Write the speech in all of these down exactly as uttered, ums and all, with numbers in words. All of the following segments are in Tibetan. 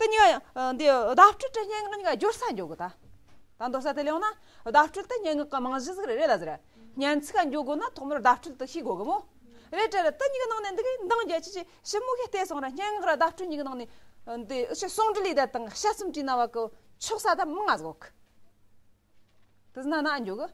དེ་གཉིས་ཀ་འདི་བརྡ་སྤྲོད་དང་སྙན་ངག་གཉིས་ཀ་སྦྱོར་ས་འཇོག་གི་ད། ད་མདོར་ས་དེ་ལ་ཡོང་ན་བརྡ་སྤྲོད་དེ་སྙན་ངག་གི་རྨང་གཞི་ཟིག་རེད་རེད་ལ་ཟེར། སྙན་ཚིག་ག་འཇོག་དགོས་ན་ཐོག་མར་བརྡ་སྤྲོད་དེ་ཤེས་དགོས་གི་མོ། རེད་དྲ་རེད། དེ་གཉིས་ཀྱི་ནང་ནས་འདི་གི་འདང་རྒྱག་ཆེ་ཆེ་ཞིབ་མོ་གི་བལྟས་སོང་ར། སྙན་ངག་ར་བརྡ་སྤྲོད་གཉིས་ཀྱི་ནང་ནས་འདི་ཨུ་ཆོ་ཟུང་འབྲེལ་ལས་ད་དང་དཔྱད་རྩོམ་བྲིས་ན་བ་གི་ཆོག་ས་ད་མང་ང་ཟིག་ཡོད་གི། དེ་ན་ན་འཇོག་གི།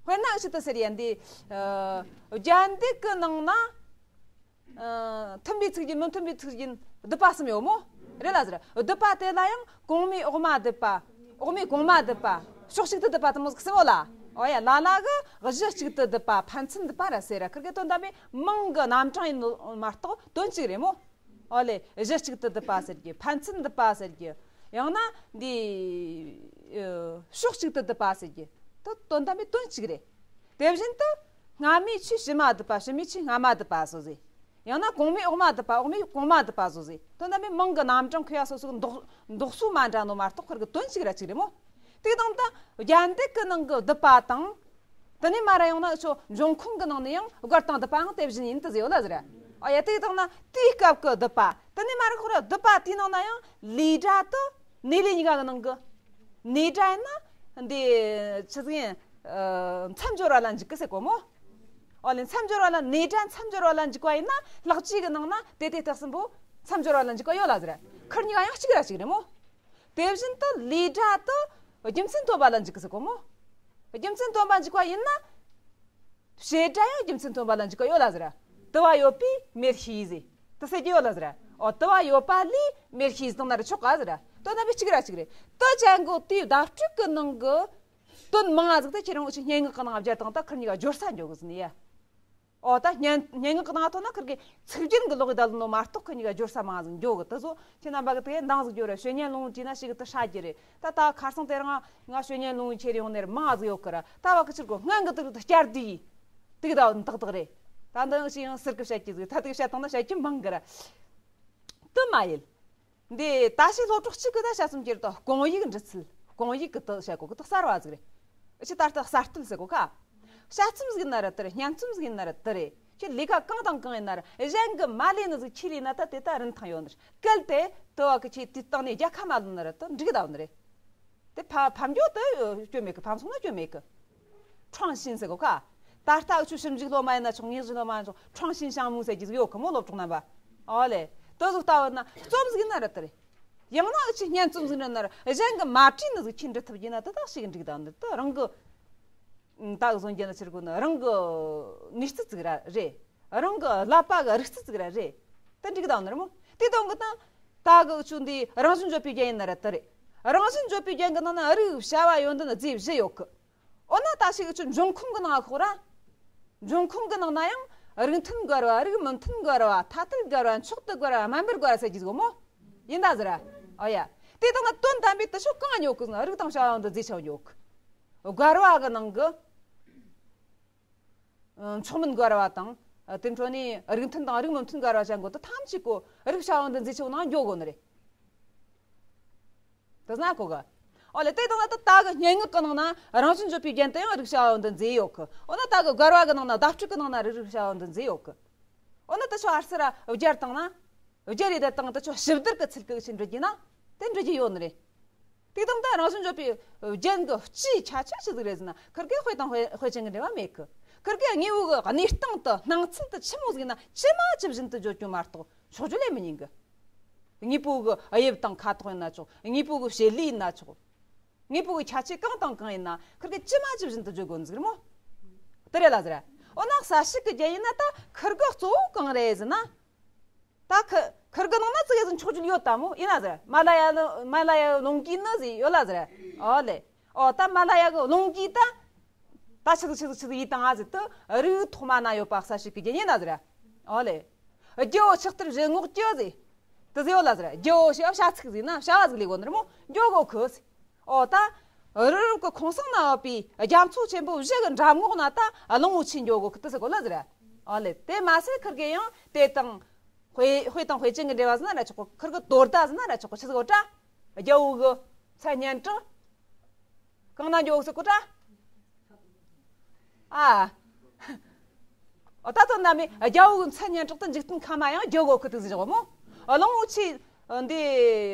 དཔེར་ན་ཨུ་ཆོ་དེ་ཟེར་ཡ་འདི། ཨ། རྒྱན་འདི་གི་ནང་ན། ཨ། མཐུན་པའི་ཚིག་རྒྱན་མི་མཐུན་པའི་ཚིག་རྒྱན་སྡུད་པ་གསུམ་ཡོད་མོ། རེད་ལ་ཟེར། སྡུད་པ་དེ་ལ་ཡང་གོང་མའི་འོག་མ་སྡུད་པ། འོག་མའི་གོང་མ་སྡུད་པ། ཕྱོགས་གཅིག་ཏུ་སྡུད་པ་དེ་མོ་ཟིག་གསུམ་ཡོད་ལ། འོ་ཡ། ལ་ལ་གི་གཞི་གཅིག་ཏུ་སྡུད་པ། ཕན་ཚུན་སྡུད་པ་ར་ཟེར་ར། ཁིར་གི་དོན་དམ་པའི་མིང་གི་རྣམ་གྲངས་ཡིན་ནོ་མ་གཏོགས་དོན་གཅིག་རེད་མོ། ཨོ་ལེ། གཞི་གཅིག་ཏུ་སྡུད་པ་ཟེར་གི། ཕན་ཚུན་སྡུད་པ་ཟེར་གི། ཡང་ན་འདི། ཨ། ཕྱོགས་གཅིག་ཏུ་སྡུད་པ་ཟེར་གི། དེ་དོན་དམ་པའི་དོན་གཅིག་རེད། དེ་བཞིན་དུ་སྔ་མའི་ཆོས་ཕྱི་མ་སྡུད་པ། ཕྱི་མའི་ཆོས་སྔ་མ་སྡུད་པ་སོ་ཟེར། ཡང་ན་གོང་མའི་འོག་མ་སྡུད་པ། འོག་མའི་གོང་མ་སྡུད་པ་སོ་ཟེར། དོན་དམ་པའི་མིང་གི་རྣམ་གྲངས་ཁོ་ཡ་སོ་སོ་གི་འདོགས་འདོགས་སྲོལ་མ་འདྲ་ནོ་མ་གཏོགས་ཁིར་གི་དོན་གཅིག་ར་གཅིག་རེད་མོ། དེ་དང་ད་རྒྱན་འདི་གི་ནང་གི་སྡུད་པ་དང་། དེ་ནས་མར་ར་ཡོང་ན་ཨུ་ཆོ་འབྱུང་ཁུངས་ཀྱི་ནང་ནས་ཡང་སྒར་དང་སྡུད་པའང་དེ་བཞིན་ཡིན་དུ་ཟེར་ཡོད་ལ་ཟེར། ཨ་ཡ། དེ་དང་ན་དེའི་སྐབས་ཀྱི་སྡུད་པ། དེ་ནས་མར་ཁོ་ར་སྡུད་པ་དེའི་ནང་ན་ཡང་ལས་སྒྲ་དེ་གནས་ལུགས་གཉིས་ཀ་གི་ནང་གི། གནས་སྒྲ་ཡིན་ན་འདི་ཆི་ཟིག་ཡིན། ཨ། མཚམས་སྦྱོར་བ་ལ་འཇུག་གི་ཟེར་གོ་མོ། ཨོ་ལེ། མཚམས་སྦྱོར་བ་ལ། གནས་སྒྲ་མཚམས་སྦྱོར་བ་ལ་འཇུག་པ་ཡིན་ན་ལྷག་བཅས་ཀྱི་ནང་ན་དེ་དེ་དག་གསུམ་པོ་མཚམས་སྦྱོར་བ་ལ་འཇུག་པ་ཡོད་ལ་ཟེར། ཁིར་གཉིས་ཀ་ཡང་གཅིག་ར་གཅིག་རེད་མོ། དེ་བཞིན་དུ་ལས་སྒྲ་དེ་རྒྱུ་མཚན་སྟོན་པ་ལ་འཇུག་གི་ཟེར་གོ་མོ། རྒྱུ་མཚན་སྟོན་པ་འཇུག་པ་ཡིན་ན། བྱེད་སྒྲ་ཡང་རྒྱུ་མཚན་སྟོན་པ་ལ་འཇུག་གི་ཡོད་ལ་ཟེར། དུ་བ་ཡོད་པས་མེར་ཤེས་ཟེར། དེ་ཟེར་གི་ཡོད་ལ་ཟེར། ཨོ། དུ་བ་ཡོད་པ་ལས་མེར་ཤེས་ཟེར་ན་ར་ཆོག་ག་ཟེར། དོན་དམ་པའི་གཅིག་ར་གཅིག་རེད། དེ་ཅན་གོ་དེའི་བརྡ་སྤྲོད་ཀྱི་ནང་གི་དོན་མང་ང་ཟིག་དེ་ཁྱེད་རང་འུ་ཆོ་སྙན་ངག་གི་ནང་སྦྱར་བཏང་ད་ཁིར་གཉིས་ཀ་སྦྱོར་ས་འཇོག་གི་ཟེར་ནི་ཡ། ཨོ། ད་སྙན་སྙན་ངག་གི་ནང་ཐོག་ན་ཁིར་གི་ཚིག་རྒྱན་གི་ལོག་གི་ད་ལོ་ནོ་མ་གཏོགས་ཁིར་གཉིས་ཀ་སྦྱོར་ས་མང་ང་ཟིག་འཇོག་གི། དེ་ཚོ་ཁྱེད་རྣམ་པ་གི་དེ་འདང་ཟིག་རྒྱོབ་ར། ཞོན་ཉན་ལུང་བྲིས་ན་ཞིག་གི་དེ་ཧྲ་རྒྱུ་རེད། ད་ད་ཁར་སང་དེ་རིང་ང་ཞོན་ཉན་ལུང་ཁྱེར་ཡོང་ནས་མང་ང་ཟིག་ཡོད་གི་ར། ད་བ་གི་ཕྱིར་གོ་སྔན་གི་དེ་གི་དེ་བསྐྱར་དུས་དེ་གི་ད་ཏག་ཏག་རེད། ད་འདི་ཞིག་ཡང་ཟུར་གི་བཤད་རྒྱུ་ཟིག་ད་དེ་གི་བཤད་བཏང་ན་བཤད་རྒྱུ་མང་གི་ར། དེ་མ་ཡིན། འདི་ད་ཕྱི་སློབ་གྲོགས་གཅིག་གི་ད་དཔྱད་རྩོམ་གྱི་རེད་དོ། སྐོང་ཡིག་འབྲི་ཚུལ། སྐོང་ཡིག་གི་དེ་བཤད་གོ་གི་དེ་གསར་བ་ཟིག་རེད། ཨ་ཆི་ད་ལྟ་གསར་གཏོད་ཟེར་གོ་ཁ། དཔྱད་རྩོམ་ཟིག་ཡིན་ན་ར་དེ་རེད། སྙན་རྩོམ་ཟིག་ཡིན་ན་ར་དེ་རེད། ཁྱེད་ལས་ཀ་གང་དང་གང་ཡིན་ན་ར་གཞན་གི་མ་ལས་ནི་ཟིག་ཁྱེད་ལས་ན་ད་དེ་ད་རིན་ཐང་ཡོད་ནི་རེད། གལ་ཏེ་དེ་བ་གི་ཁྱེད་དེ་བཏང་ནས་རྒྱལ་ཁ་མ་ལོན་ན་ར་དེ་འགྲིག་གི་ད་ཡོད་ནི་རེད། དེ་ཕ་ཕམ་རྒྱུ་དེ་སྐྱོན་མེད་གི། ཕམ་སོང་ན་སྐྱོན་མེད་གི། 创新 ཟེར་གོ་ཁ། ད་ལྟ་འུ་ཆོ་ཞིབ་འཇུག་སློབ་མ་ཡིན་ན་ཆོག། དངོས་གཞི་སློབ་མ་ཡིན་ཆོག། 创新项目 ཟེར་གྱི་ཟིག་ཡོད་གི་མོ། སློབ་གྲོགས་རྣམ་པ། ཨོ་ལེ། དེ་ཟིག་ལྟ་བ་ན་རྩོམ་ཟིག་ཡིན་ན་ར་དེ་རེད། ཡང་ན་འུ་ཆོ་སྙན་རྩོམ་ཟིག་ཡིན་ན་ར་གཞན་གི་མ་བྲིས་ནི་ཟིག་ཁྱེད་འབྲི་ཐུབ་ཀྱི་ན་དེ་དག་ཞིག་འགྲིག་ད་འདི་དེ་རང་གི་ད་གི་བཟོ་རྒྱུ་ན་ཕྱིར་གོ་ནི་རང་གི་ནུས་རྩལ་ཟིག་ར་རེད། རང་གི་ཀླད་པ་གི་རིག་རྩལ་ཟིག་ར་རེད། དེ་འགྲིག་ད་འདི་རེད་མོ། དེ་དང་གི་ད་ད་གི་འུ་ཆོ་འདི་རང་བཞིན་བརྗོད་པའི་རྒྱན་ཡིན་ན་ར་དེ་རེད། རང་བཞིན་བརྗོད་པའི་རྒྱན་གི་ནང་ན་རིགས་བྱ་བ་ཡོན་ཏན་རྫས་བཞི་ཡོད་གི། འོ་ན་ད་ཞིག་ཆུ་འབྱུང་ཁུངས་ཀྱི་ནང་ཤོག་ར། འབྱུང་ཁུངས་ཀྱི་ནང་ན་ཡང་རིགས་མཐུན་དགར་བ། རིགས་མི་མཐུན་དགར་བ། ཐ་དད་དགར་བ། མཆོག་ཏུ་དགར་བ། དམན་པར་དགར་བ་ཟེར་གྱི་ཟིག་མོ། ཡིན་ད་ཟེར། ཨོ་ཡ། དེ་དང་ན་དོན་དམ་པའི་དེ་ཤོག་གང་ཉོ་གི་ཟེར་ན་རིགས་དང་བྱ་བ་ཡོན་ཏན་རྫས་ཆེ་བ་ཉོ་གི། དགར་བ་གི་ནང་གི། ཨ། མཆོག་དམན་དགར་བ་དང་། ཨ། དེ་འཕྲོ་ནས་རིགས་མཐུན་དང་རིགས་མི་མཐུན་དགར་བ་ཅན་གོ་དེ་ཐམས་ཅད་གོ་རིགས་བྱ་བ་ཡོན་ཏན་རྫས་ཆེ་བ་ནང་ཉོ་གོ་ནི་རེད། དེ་ན་གོ་ག། ཨོ་ལེ། དེ་དང་ན་ད་ད་གི་སྙན་ངག་གི་ནང་ན་རང་བཞིན་བརྗོད་པའི་རྒྱན་དུ་ཡང་རིགས་བྱ་བ་ཡོན་ཏན་རྫས་ཡོད་གི། འོ་ན་ད་གི་དགར་བ་གི་ནང་ན་བརྡ་སྤྲོད་གི་ནང་ན་རིགས་བྱ་བ་ཡོན་ཏན་རྫས་ཡོད་གི། འོ་ན་ད་ཆོ་ཨར་སི་ར་སྦྱར་བཏང་ན། སྦྱར་ཡི་ད་བཏང་ད་ཆོ་ཞིབ་བསྡུར་གི་ཚུལ་གི་ཆི་འབྲི་རྒྱུ་ན་དེ་འབྲི་རྒྱུ་ཡོད་ནི་རེད། དེ་དང་ད་རང་བཞིན་བརྗོད་པའི་རྒྱན་གི་སྤྱིའི་ཁྱད་ཆོས་ཆི་ཟིག་རེད་ཟེར་ན་ཁིར་གེ་དཔེ་དང་དཔེ་དཔེ་ཅན་གི་འབྲེལ་བ་མེད་གི། ཁིར་གེ་དངོས་པོ་གི་གནས་སྟངས་དེ་སྣང་ཚུལ་དེ་ཆི་མོ་ཟིག་ན་ཇི་མ་ཇི་བཞིན་དུ་བརྗོད་རྒྱུ་མ་གཏོགས་ཆོག་རྒྱུ་ལས་མི་ཉན་གི། དངོས་པོ་གི་དབྱིབས་དང་ཁ་དོག་ཡིན་ན་ཆོག། དངོས་པོ་གི་བྱེད་ལས་ཡིན་ན་ཆོག། དངོས་པོ་གི་ཁྱད་ཆོས་གང་དང་གང་ཡིན་ན་ཁིར་གི་ཇི་མ་ཇི་བཞིན་དུ་བརྗོད་དགོས་ཟིག་རེད་མོ། དེ་རེད་ལ་ཟེར། འོ་ན་གསལ་བྱེད་གི་རྒྱན་ཡིན་ན་ད་ཁིར་གི་གཙོ་བོ་གང་རེད་ཟེར་ན། ད་ཁི་ཁིར་གི་ནང་ན་ཙི་གེ་ཟིག་འཁྱོག་རྒྱུ་ཡོད་ད་མོ། ཡིན་ན་ཟེར། མ་ལ་ཡ་ནི་མ་ལ་ཡ་ལོངས་སྐུ་ནི་ཟིག་ཡོད་ལ་ཟེར། ཨོ་ལེ། ཨོ་ད་མ་ལ་ཡ་གི་ལོངས་སྐུ་ད། ད་ཆི་ཟིག་ཆི་ཟིག་ཆི་ཟིག་ཡིན་དང་ཨ་ཟིག་ཏུ་རིགས་ཐོག་མ་ན་ཡོད་པ་གསལ་བྱེད་གི་རྒྱན་ཡིན་ན་ཟེར། ཨོ་ལེ། རྒྱལ་པོ་ཕྱག་དར་བཞེས་ངོགས་ཀྱི་ཟིག་དེ་ཟིག་ཡོད་ལ་ཟེར། རྒྱལ་པོ་ཞེས་བྱ་ཚིག་ཟིག་ན་བྱ་བ་ཟིག་ལས་གོ་ནི་རེད་མོ། འགྱོ་གོ་ཁི་ཟིག་ཨོ་ད། རི་རབ་ཀྱི་ཁོང་སང་ན་ཡོད་པའི་རྒྱ་མཚོ་ཆེན་པོ་བཞི་གི་འགྲམ་ངོགས་ན་ད་གླང་པོ་ཆེ་འགྱོ་གོ་ཁི་དེ་ཟེར་གོ་ལ་ཟེར། ཨོ་ལེ། དེ་མ་ཟད་ཁིར་གེ་ཡང་དེ་དང་། དཔེ་དཔེ་དང་དཔེ་ཅན་གྱི་འབྲེལ་བ་ཟེར་ན་ར་ཆོག་གོ། ཁིར་གི་དོ་ཟླ་ཟེར་ན་ར་ཆོག་གོ། ཆི་ཟེར་གོ་ད། རྒྱལ་པོ་གི་མཚན་སྙན་གྲགས། གང་ན་འགྱོ་ཟེར་གོ་ད། ཨ། ཨོ་ད་དོན་དམ་པའི་རྒྱལ་པོ་གི་མཚན་སྙན་གྲགས་དེ་འཇིག་རྟེན་ཁམས་ན་ཡང་རྒྱུ་གོ་ཁི་དེ་ཟེར་གོ་མོ། གླང་པོ་ཆེ་ འདི་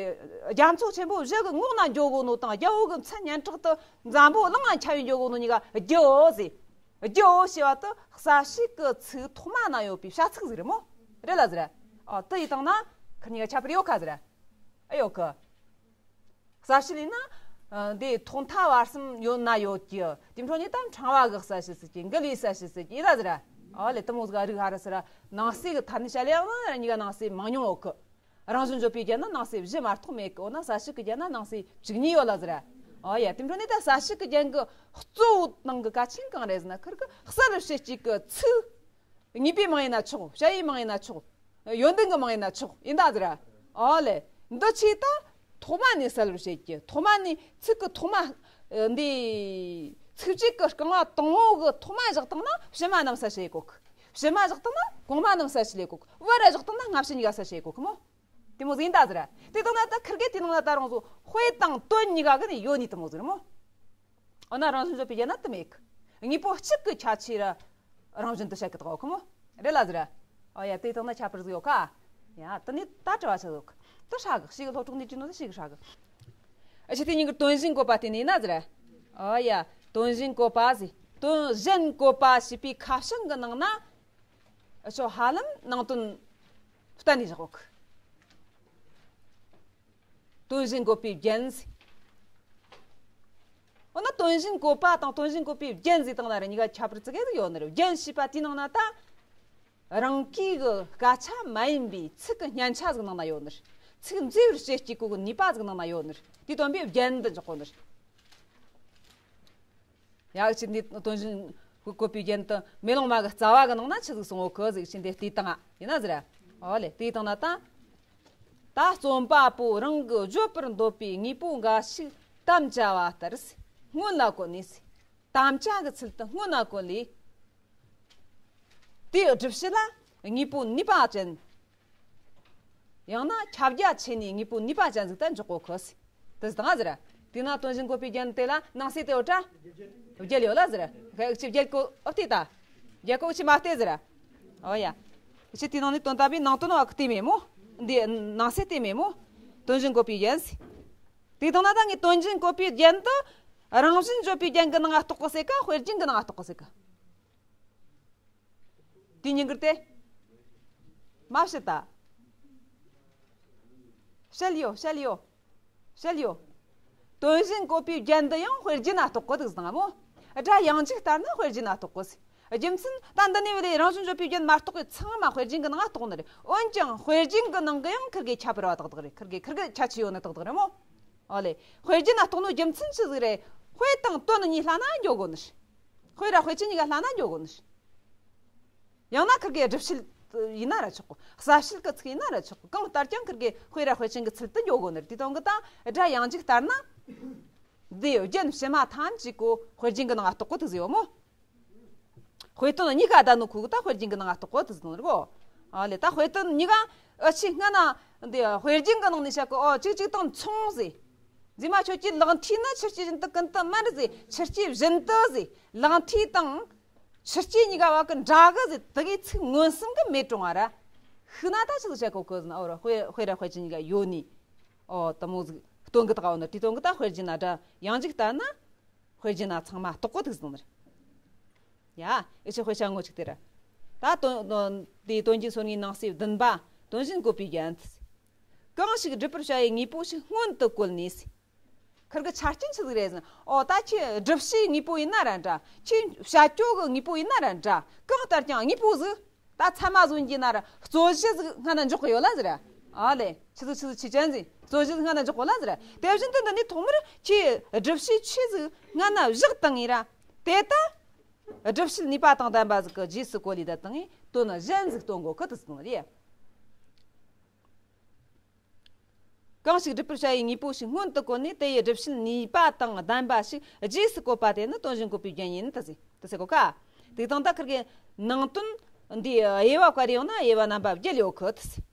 རྒྱ་མཚོ་ཆེན་པོ་བཞི་གི་ངོགས་ན་འགྱོ་གོ་ནོ་དང་རྒྱལ་པོ་གི་མཚན་སྙན་གྲགས་དེ་འཛམ་བུ་གླིང་ང་ཁྱབ་པའི་འགྱོ་གོ་ནོ་གཉིས་ཀ་རྒྱུའོ་ཟེར། རྒྱུའོ་ཞེས་པ་དེ་གསལ་བྱེད་ཀྱི་ཚིག་ཐོག་མ་ན་ཡོད་པའི་བྱ་ཚིག་ཟིག་རེད་མོ། རེད་ལ་ཟེར། ཨ་དེ་ཡིན་དང་ན་ཁི་གཉིས་ཀ་ཁྱད་པར་ཡོད་ཁ་ཟེར། ཨེ་ཡོད་ཁི། གསལ་བྱེད་ཡིན་ན། འདི་ཐོག་མཐའ་བར་གསུམ་ཡོད་ན་ཡོད་ཀྱི། དེ་འཕྲོ་ནས་ད་ཕྲེང་བ་གི་གསལ་བྱེད་ཟེར་གྱི། མགུལ་ལས་གསལ་བྱེད་ཟེར་གྱི་ཡིན་ལ་ཟེར། ཨ་ལེ་དེ་མོ་ཟིག་རིགས་ཧ་ར་ཟེར། ནང་གསེས་ཀྱི་ཐད་ནས་བཤད་ལེ་ཡང་ན་གཉིས་ཀ་ནང་གསེས་མང་ཉུང་ཡོད་ཁི། རང་བཞིན་བརྗོད་པའི་རྒྱན་ནི་ནང་གསེས་བཞི་མ་གཏོགས་མེད་ཀི། འོ་ན་གསལ་བྱེད་ཀྱི་རྒྱན་ན་ནང་གསེས་བཅུ་གཉིས་ཡོད་ལ་ཟེར། ཨ་ཡ་དེ་འཕྲོ་ནས་ད་གསལ་བྱེད་ཀྱི་རྒྱན་གྱི་གཙོ་བོ་ནང་གི་གལ་ཆེན་གང་རེད་ཟེར་ན་ཁིར་གི་གསལ་བྱེད་ཀྱི་ཚིག་ངེས་པའི་མིང་ཡིན་ན་ཆོག་བྱ་བའི་མིང་ཡིན་ན་ཆོག་ཡོན་ཏན་གྱི་མིང་ཡིན་ན་ཆོག་ཡིན་ད་ཟེར། ཨོ་ལེ། འདི་ཆོས་ད་ཐོག་མ་ནས་གསལ་བར་བྱེད་ཀྱི། ཐོག་མ་ནས་ཚིག་གི་ཐོག་མ། འདི་ཚིག་གཅིག་གི་རྐང་བ་དང་པོ་གི་ཐོག་མ་བཞག་བཏང་ན་ཕྱི་མ་རྣམས་གསལ་བྱེད་གོ་གི། ཕྱི་མ་བཞག་བཏང་ན་གོང་མ་རྣམས་གསལ་བྱེད་གོ་གི། བར་ར་བཞག་བཏང་ན་སྔ་ཕྱི་གཉིས་ཀ་གསལ་བྱེད་གོ་གི་མོ། དེ་མོ་ཟིག་ཡིན་ད་ཟེར། དེ་དང་ན་ད་ཁིར་གེ་དེ་ནང་ལ་ད་རང་བཟོ་དཔེ་དང་དོན་གཉིས་ཀ་གི་ནས་ཡོད་ནི་དེ་མོ་ཟིག་རེད་མོ། འོ་ན་རང་བཞིན་བརྗོད་པའི་རྒྱན་ན་དེ་མེད་གི། དངོས་པོ་གཅིག་གི་ཁྱད་ཆོས་ར་རང་བཞིན་དུ་བཤད་གི་དག་གོ་མོ། རེད་ལ་ཟེར། ཨོ་ཡ་དེ་དང་ན་ཁྱད་པར་ཟིག་ཡོད་ཁ། ཡ་དེ་ནི་ད་དྲི་བ་ཆ་ཟིག་དེ་ཧྲ་གི། ཞིག་གི་སློབ་ཕྲུག་ནི་དྲིས་ནོ་དེ་ཞིག་གི་ཧྲ་གི། ཨ་ཕྱི་དེ་ཉིན་གི་དོན་གཞན་བཀོད་པ་དེ་ནི་ཡིན་ན་ཟེར། ཨོ་ཡ་དོན་གཞན་བཀོད་པ་ཟེར། དོན་གཞན་བཀོད་པ་ཞེས་པའི་ཁ་བྱང་གི་ནང་ན། ཨ་ཆོ་ཧ་ལམ་ནང་དོན་གཏན་ནས་བཞག་གི། དོན་གཞན་བཀོད་པའི་རྒྱན་ཟེར། འོ་ན་དོན་གཞན་བཀོད་པ་དང་དོན་གཞན་བཀོད་པའི་རྒྱན་ཟེར་དང་ན་རེ་གཉིས་ཀ་ཁྱད་པར་ཙི་གེ་ཟིག་ཡོད་ནི་རེད། རྒྱན་ཞེས་པ་དེའི་ནང་ན་ད་རང་གི་གི་སྐད་ཆ་མ་ཡིན་པའི་ཚིག་གི་སྙན་ཆ་ཟིག་ནང་ན་ཡོད་ནི་རེད། ཚིག་མཛེས་པར་བྱེད་ཀྱི་གོ་གི་ནུས་པ་ཟིག་ནང་ན་ཡོད་ནི་རེད། དེ་སྟོན་པའི་རྒྱན་དུ་འཇོག་གོ་ནི་རེད། ཡག་ཅིག་འདི་དོན་གཞན་བཀོད་པའི་རྒྱན་དུ་མེ་ལོང་མ་གི་རྩ་བ་གི་ནང་ན་ཆི་ཟིག་གསུང་འོ་ཁི་ཟིག་ཅིག་འདི་བལྟས་བཏང་ཡིན་ན་ཟེར། ཨོ་ལེ་བལྟས་བཏང་ན་ད། ད་རྩོམ་པ་པོ་རང་གི་བརྗོད་པར་འདོད་པའི་དངོས་པོ་འགའ་ཞིག་དམ་བཅའ་བ་ལྟར་སྔོན་ལ་བཀོད་ནས། དམ་བཅའ་གི་ཚུལ་དུ་སྔོན་ལ་བཀོད་ལས། དེའི་སྒྲུབ་བྱེད་ལ་དངོས་པོ་ནུས་པ་ཅན། ཡང་ན་ཁྱབ་རྒྱ་ཆེ་ནས་དངོས་པོ་ནུས་པ་ཅན་ཟིག་ཏུ་འཇོག་གོ་ཁི། དེ་ཟིག་དང་ཟེར། དེས་ན་དོན་གཞན་བཀོད་པའི་རྒྱན་དེ་ལ་ནང་གསེས་དེ་འོ་ཏྲ། བརྒྱད་ཡོད་ལ་ཟེར། ཁ་ཅིག་བརྒྱད་གོ་ཨོ་དེ་ད། བརྒྱད་གོ་ཅི་མ་བལྟས་ཟེར། ཨོ་ཡ། ཁྱེད་དེ་ནང་ནས་དོན་དམ་པའི་ནང་དོན་བ་ཁི་དེ་མེད་མོ། འདི་ནང་གསེས་དེ་མེད་མོ། དོན་གཞན་བཀོད་པའི་རྒྱན་ཟེར། དེ་དང་ན་ད་ངས་དོན་གཞན་བཀོད་པའི་རྒྱན་དུ། རང་བཞིན་བརྗོད་པའི་རྒྱན་གི་ནང་ང་གཏོགས་གི་ཟེར་ག་དཔེ་རྒྱན་གི་ནང་ང་གཏོགས་གི་ཟེར་ག་དེ་ཉིན་གི་སྟེ། མ་བཤད་ད། བཤད་ཡོད་བཤད་ཡོད། བཤད་ཡོད། དོན་གཞན་བཀོད་པའི་རྒྱན་འདི་ཡང་དཔེ་རྒྱན་ན་གཏོགས་གི་འདུག་ཟེར་ན་མོ། སྒྲ་ཡང་འཇིག་ལྟར་ན་དཔེ་རྒྱན་ན་གཏོགས་གི་ཟེར། རྒྱུ་མཚན་ད་འདི་ནས་བ་ལས་རང་བཞིན་བརྗོད་པའི་རྒྱན་མ་གཏོགས་པའི་ཚང་མ་དཔེ་རྒྱན་གི་ནང་ང་གཏོགས་ནི་རེད། འོན་ཀྱང་དཔེ་རྒྱན་གི་ནང་གི་ཡང་ཁིར་གི་ཁྱད་པར་བ་ཏག་ཏག་རེད། ཁིར་གི་ཁིར་གི་ཁྱད་ཆོས་ཡོད་ནི་ཏག་ཏག་རེད་མོ། ཨོ་ལེ། དཔེ་རྒྱན་ན་གཏོགས་ནོ་རྒྱུ་མཚན་ཆི་ཟིག་རེད། དཔེ་དང་དོན་གཉིས་ལྷན་ན་འགྱོ་དགོ་ནི་རེད། དཔེ་ར་དཔེ་ཅན་གཉིས་ཀ་ལྷན་ན་འགྱོ་དགོ་ནི་རེད། ཡང་ན་ཁིར་གི་སྒྲུབ་བྱེད་ཡིན་ན་ར་ཆོག་གོ། གསལ་བྱེད་ཀྱི་ཚིག་ཡིན་ན་ར་ཆོག་གོ། གང་ལྟར་ཀྱང་ཁིར་གི་དཔེ་ར་དཔེ་ཅན་གྱི་ཚུལ་དུ་འགྱོ་དགོ་ནི་རེད། དེ་དོན་གི་ད་སྒྲ་ཡང་འཇིག་ལྟར་ན། འདི་རྒྱན་ཕྱི་མ་ཐམས་ཅད་གོ་དཔེ་རྒྱན་གི་ནང་ང་གཏོགས་གོ་ཐུག་ཟེར་ཡོད་མོ། དཔེ་དོན་གཉིས་ཀ་ད་ནུ་ཁུག་ད་དཔེ་རྒྱན་གི་ནང་ང་གཏོགས་གོ་ཐུག་ཟེར་ནོ་རེད་གོ། ཨ་ལེ་ད་དཔེ་དོན་གཉིས་ཀ་ཨ་ཆི་སྔ་ན་འདི་དཔེ་རྒྱན་གི་ནང་ནས་བཤད་གི། ཨོ་གཅིག་གཅིག་དང་མཚུངས་ཟེར། མཛེས་མ་ཁྱོད་ཀྱི་ལག་མཐིལ་ནི་ཆུ་སྐྱེས་བཞིན་དུ་ཀུན་ཏུ་དམར་ཟེར། ཆུ་སྐྱེས་བཞིན་དུ་ཟེར། ལག་མཐིལ་དང་། ཆུ་སྐྱེས་གཉིས་ཀ་བ་གི་འདྲ་གི་ཟེར། དེ་གའི་ཚིག་མངོན་སུམ་གི་མེད་རུང་བ་ར། ཤི་ན་ད་ཆི་ཟིག་བཤད་གོ་གི་ཟེར་ན། ཨོ་ར་དཔེ་དཔེ་ར་དཔེ་ཅན་གཉིས་ཀ་ཡོད་ནི། ཨོ་དེ་མོ་ཟིག་སྟོན་གི་ད་ག་འོ་ན་དེ་སྟོན་གི་ད་དཔེ་རྒྱན་ན་སྒྲ་ཡང་འཇིག་ལྟར་ན། དཔེ་རྒྱན་ན་ཚང་མ་གཏོགས་གོ་ཐུག་ཟེར་ནི་རེད། ཡ། ཨེ་ཆི་དཔེ་ཆ་ངོ་ཅིག་དེ་ར། ད་དོན་དོན་དེའི་དོན་གྱི་སོ་ནི་ནང་གསེས་བདུན་པ། དོན་གཞན་བཀོད་པའི་རྒྱན། གང་ཞིག་སྒྲུབ་པར་བྱ་བའི་དངོས་པོ་ཞིག་སྔོན་དུ་བཀོད་ནས། ཁིར་གི་ཆ་རྐྱེན་ཆི་ཟིག་རེད་ཟེར་ན། ཨོ་ད་ཁྱེད་སྒྲུབ་བྱེད་དངོས་པོ་ཡིན་ན་ར་འདྲ། ཁྱེད་བྱ་སྤྱོད་གི་དངོས་པོ་ཡིན་ན་ར་འདྲ། གང་ལྟར་ཀྱང་དངོས་པོ་ཟིག་ད་ཚད་མ་བཟོ་རྒྱུ་ན་ར་རྩོད་གཞི་ཟིག་སྔ་ན་འཇོག་གི་ཡོད་ལ་ཟེར། ཨ་ལེ། ཆི་ཟིག་ཆི་ཟིག་ཆི་ཅན་ཟིག་རྩོད་གཞི་ཟིག་སྔ་ན་འཇོག་གི་ཡོད་ལ་ཟེར། དེ་བཞིན་དུ་འདི་ནི་ཐོག་མར་ཁྱེད་སྒྲུབ་བྱེད་ཆོས་ཟིག་སྔ་ན་བཞག་བཏང་ངེ་ར། དེ་ད་སྒྲུབ་བྱེད་ནུས་པ་དང་ལྡན་པ་ཟིག་གི་རྗེས་སུ་བཀོད་ལས་ད་བཏང་ངེ་དོན་གཞན་ཟིག་སྟོན་གོ་ཁི་དུ་ཟིག་རེད། གང་ཞིག་སྒྲུབ་པར་བྱ་བའི་དངོས་པོ་ཞིག་སྔོན་དུ་བཀོད་ནས་དེ་ཡི་སྒྲུབ་བྱེད་ནུས་པ་དང་ལྡན་པ་ཞིག་རྗེས་སུ་བཀོད་པ་དེ་ནི་དོན་གཞན་བཀོད་པའི་རྒྱན་ཡིན་དུ་ཟེར་དུ་ཟེར་གོ་ཀ། དེ་དང་ད་ཁིར་གི་ནང་དོན་འདི་དབྱེ་བ་བཀར་ཡོང་ན་དབྱེ་བ་རྣམ་པ་བརྒྱད་ཡོད་ཁི་དུ་ཟེར།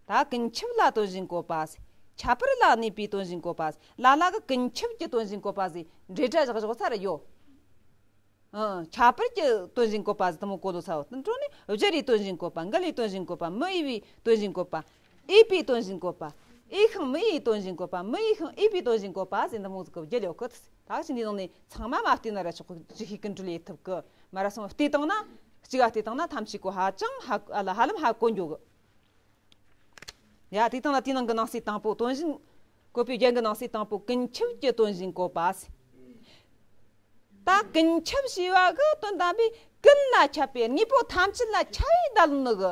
ད་ཀུན་ཁྱབ་ལ་དོན་གཞན་བཀོད་པ་ཟེར། ཁྱད་པར་ལ་གནས་པའི་དོན་གཞན་བཀོད་པ་ཟེར། ལ་ལ་གི་ཀུན་ཁྱབ་ཀྱི་དོན་གཞན་བཀོད་པ་ཟེར་འབྲེལ་སྒྲ་བཞག་བཞག་ཚར་ཡོད། ཨང་། ཁྱད་པར་གྱི་དོན་གཞན་བཀོད་པ་ཟེར་དེ་མོ་གོ་ལོ་ས་བོ། དེ་འཕྲོ་ནས་སྦྱར་བའི་དོན་གཞན་བཀོད་པ། འགལ་བའི་དོན་གཞན་བཀོད་པ། མི་དབྱེ་བའི་དོན་གཞན་བཀོད་པ། དབྱེ་བའི་དོན་གཞན་བཀོད་པ། འོས་ཤིང་མི་འོས་པའི་དོན་གཞན་བཀོད་པ། མི་འོས་ཤིང་འོས་པའི་དོན་གཞན་བཀོད་པ་ཟེར་འདི་མོ་ཟིག་གི་བརྒྱུད་ཡོད་གི། ད་ཅི་འདི་ནང་ནས་ཚང་མ་མ་བལྟས་ན་ར་ཆོག་གི། ཅི་ཤེས་ཀུན་གྲོལ་ཡེད་ཐུབ་གི་མ་ར། སོང་བལྟས་བཏང་ན། གཅིག་ག་བལྟས་བཏང་ན་ཐམས་ཅད་གོ་ཧ་ཅང་ཧ་ཨ་ལ་ཧ་ལམ་ཧ་གོ་འགྱོ་གི། ཡ་དེ་བཏང་ན་དེའི་ནང་གི་ནང་གསེས་དང་པོ། དོན་གཞན་བཀོད་པའི་རྒྱན་གྱི་ནང་གསེས་དང་པོ། ཀུན་ཁྱབ་ཀྱི་དོན་གཞན་བཀོད་པ་ཟེར། ད་ཀུན་ཁྱབ་ཞེས་པ་གི་དོན་དམ་པའི་ཀུན་ལ་ཁྱབ་པའི་དངོས་པོ་ཐམས་ཅད་ལ་ཁྱབ་པའི་བརྡ་ལུང་ནི་གི་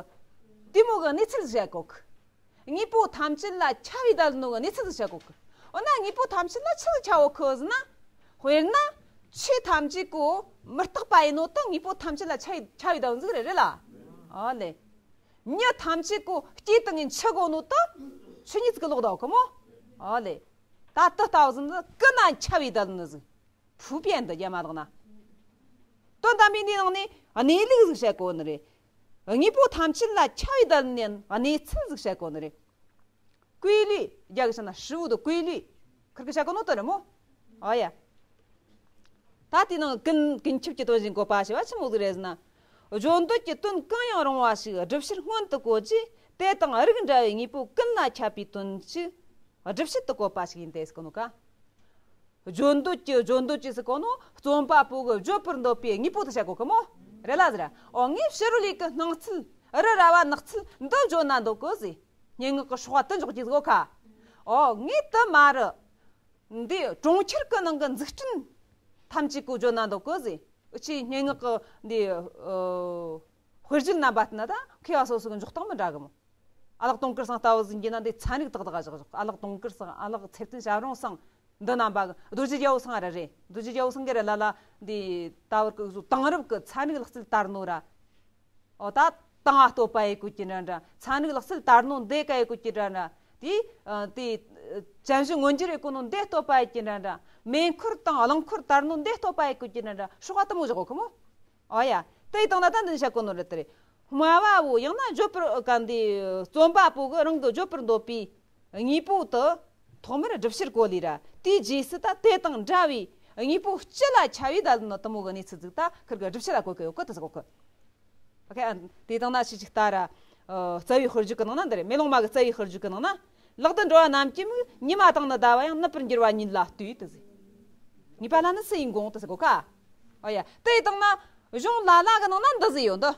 དེ་མོ་གི་གནས་ཚུལ་བཤད་གོ་གི། དངོས་པོ་ཐམས་ཅད་ལ་ཁྱབ་པའི་བརྡ་ལུང་ནི་གི་གནས་ཚུལ་བཤད་གོ་གི། འོ་ན་དངོས་པོ་ཐམས་ཅད་ལ་ཆི་ལ་ཁྱབ་ཡོད་གི་ཟེར་ན། དཔེར་ན་ཆོས་ཐམས་ཅད་གོ་མི་རྟག་པ་ཡིན་ནོ་ད་དངོས་པོ་ཐམས་ཅད་ལ་ཁྱབ་ཁྱབ་པའི་བརྡ་ལུང་ཟིག་རེད་རེད་ལ། ཨ་ལེ། མྱི་ཐམས་ཅད་གོ་སྐྱེས་དང་ངན་འཆི་གོ་ནོ་ད་ཆོས་ཉིད་ཟིག་གི་ལོག་ད་གོ་མོ། ཨ་ལེ། ད་དེ་ལྟ་བུ་ཟིག་ནི་ཀུན་ན་ཁྱབ་པའི་བརྡ་ལུང་ནི་ཟིག普遍的 རྒྱ་མ་ལག་ན། དོན་དམ་པའི་འདི་ནང་ནས་གནས་ལུགས་ཟིག་བཤད་གོ་ནི་རེད། དངོས་པོ་ཐམས་ཅད་ལ་ཁྱབ་པའི་བརྡ་ལུང་ནི་གནས་ཚུལ་ཟིག་བཤད་གོ་ནི་རེད། ཀུན་ལུས་རྒྱ་གི་ཆ་ན་ཧྲིལ་བོ་དུ་ཀུན་ལུས་ཁིར་གི་བཤད་གོ་ནོ་དོན་རེད་མོ། ཨོ་ཡ། ད་དེའི་ནང་ཀུན་ཀུན་ཁྱབ་ཀྱི་དོན་གཞན་བཀོད་པ་ཞེས་པ་ཆི་མོ་ཟིག་རེད་ཟེར་ན། བརྗོད་འདོད་ཀྱི་དོན་གང་ཡང་རུང་བ་ཞིག་སྒྲུབ་བྱེད་སྔོན་དུ་བཀོད་རྗེས་དེ་དང་རིགས་འདྲ་བའི་དངོས་པོ་ཀུན་ལ་ཁྱབ་པའི་དོན་ཞིག་སྒྲུབ་བྱེད་དུ་བཀོད་པ་ཞིག་ཡིན་ཏེ་ཟེར་གོ་ནོ་ཀ། བརྗོད་འདོད་ཀྱི་བརྗོད་འདོད་ཀྱི་ཟེར་གོ་ནོ་རྩོམ་པ་པོ་གི་བརྗོད་པར་འདོད་པའི་དངོས་པོ་དེ་བཤད་གོ་གི་མོ། རེད་ལ་ཟེར། ཨོ་ངས་ཕྱི་རོལ་ལས་ཀྱི་སྣང་ཚུལ་རི་ར་བ་ནགས་ཚལ་འདི་བརྗོད་ན་འདོད་གི་ཟེར། སྙན་ངག་གི་སྲོག་པ་དེ་འཇོག་རྒྱུ་ཟིག་ཡོད་ཁ། ཨོ་ངས་དེ་མ་རེད། འདི་གྲོང་ཁྱེར་གྱི་ནང་གི་འཛུགས་སྐྲུན་ཐམས་ཅད་གོ་བརྗོད་ན་འདོད་གི་ཟེར། འུ་ཆོའི་སྙན་ངག་གི་འདི་ཨོ་དཔེར་བརྗོད་རྣམ་པ་བསྟན་ན་ད་མཁས་པ་སོ་སོ་གི་འཇོག་སྟངས་མི་འདྲ་གི་མོ། ཨ་ལགས་དུང་དཀར་ཚང་ལྟ་བུ་ཟིག་ཡིན་ན་འདི་ཚན་རིག་ཏག་ཏག་བཞག་བཞག་ཨ་ལགས་དུང་དཀར་ཚང་། ཨ་ལགས་ཚེ་བརྟན་ཞབས་རོང་ཚང་། འདི་རྣམ་པ་གི་རྡོ་རྗེ་རྒྱལ་པོ་ཚང་ར་རེད། རྡོ་རྗེ་རྒྱལ་པོ་ཚང་གི་ར་ལ་ལ་འདི་ད་བར་གི་བཟོ་དེང་རབས་གི་ཚན་རིག་ལག་རྩལ་དར་ནོ་ར། ཨོ་ད་དང་ཨ་བསྟོད་པ་ཡི་གོ་གི་འདྲ་འདྲ། ཚན་རིག་ལག་རྩལ་དར་ནོ་འདི་ཀ་ཡི་གོ་གི་འདྲ་འདྲ། དེ་ཨ་དེ་ཅན་ཞིག་མངོན་འགྱུར་ཡི་གོ་ནོ་འདི་བསྟོད་པ་ཡི་གི་འདྲ་འདྲ། མེ་འཁོར་དང་རླངས་འཁོར་དར་ནོ་འདི་བསྟོད་པ་ཡི་གོ་གི་འདྲ་འདྲ། སྲོག་པ་དེ་མོ་བཞག་གོ་གི་མོ། ཨོ་ཡ། དེ་ཡི་དང་ན་ད་འདི་བཤད་གོ་ནོ་རེད་དེ་རེད། སྨྲ་བ་བོ་ཡང་ན་བརྗོད་པར་ག་འདི་རྩོམ་པ་པོ་གི་རང་གི་བརྗོད་པར་འདོད་པའི་དངོས་པོ་དེ་ཐོག་མར་སྒྲུབ་བྱར་གོ་ལེ་ར། དེའི་རྗེས་སུ་ད་དེ་དང་འདྲ་བའི་དངོས་པོ་སྤྱི་ལ་ཁྱབ་པའི་བརྡ་ལུང་ནི་དེ་མོ་གི་གནས་ཚུལ་ཟིག་ད་ཁིར་གི་སྒྲུབ་བྱར་གོ་གི་ཡོད་གི་དེ་ཟེར་གོ་གི། ཨོ་ཁེ། ཨ་དེ་དང་ན་ཞིག་ཅིག་ལྟ་ར། ཨ་རྩ་བའི་དཔེར་བརྗོད་ཀྱི་ནང་ན་འདི་རེད། མེ་ལོང་མ་གི་རྩ་བའི་དཔེར་བརྗོད་ཀྱི་ནང་ན། ལག་ཏུ་འགྲོ་བ་རྣམས་ཀྱི་མིག་ཉི་མ་དང་ནི་ཟླ་བ་ཡང་ནུབ་པར་འགྱུར་བ་ཉིད་ལ་ལྟོས་དེ་ཟེར། ངེས་པ་ལ་ནི་སུ་ཡིས་འགོངས་དེ་ཟེར་གོ་ཁ། ཨོ་ཡ། དེ་དང་ན་གཞུང་ལ་ལ་གི་ནང་ན་འདི་ཟེར་ཡོད་འདི།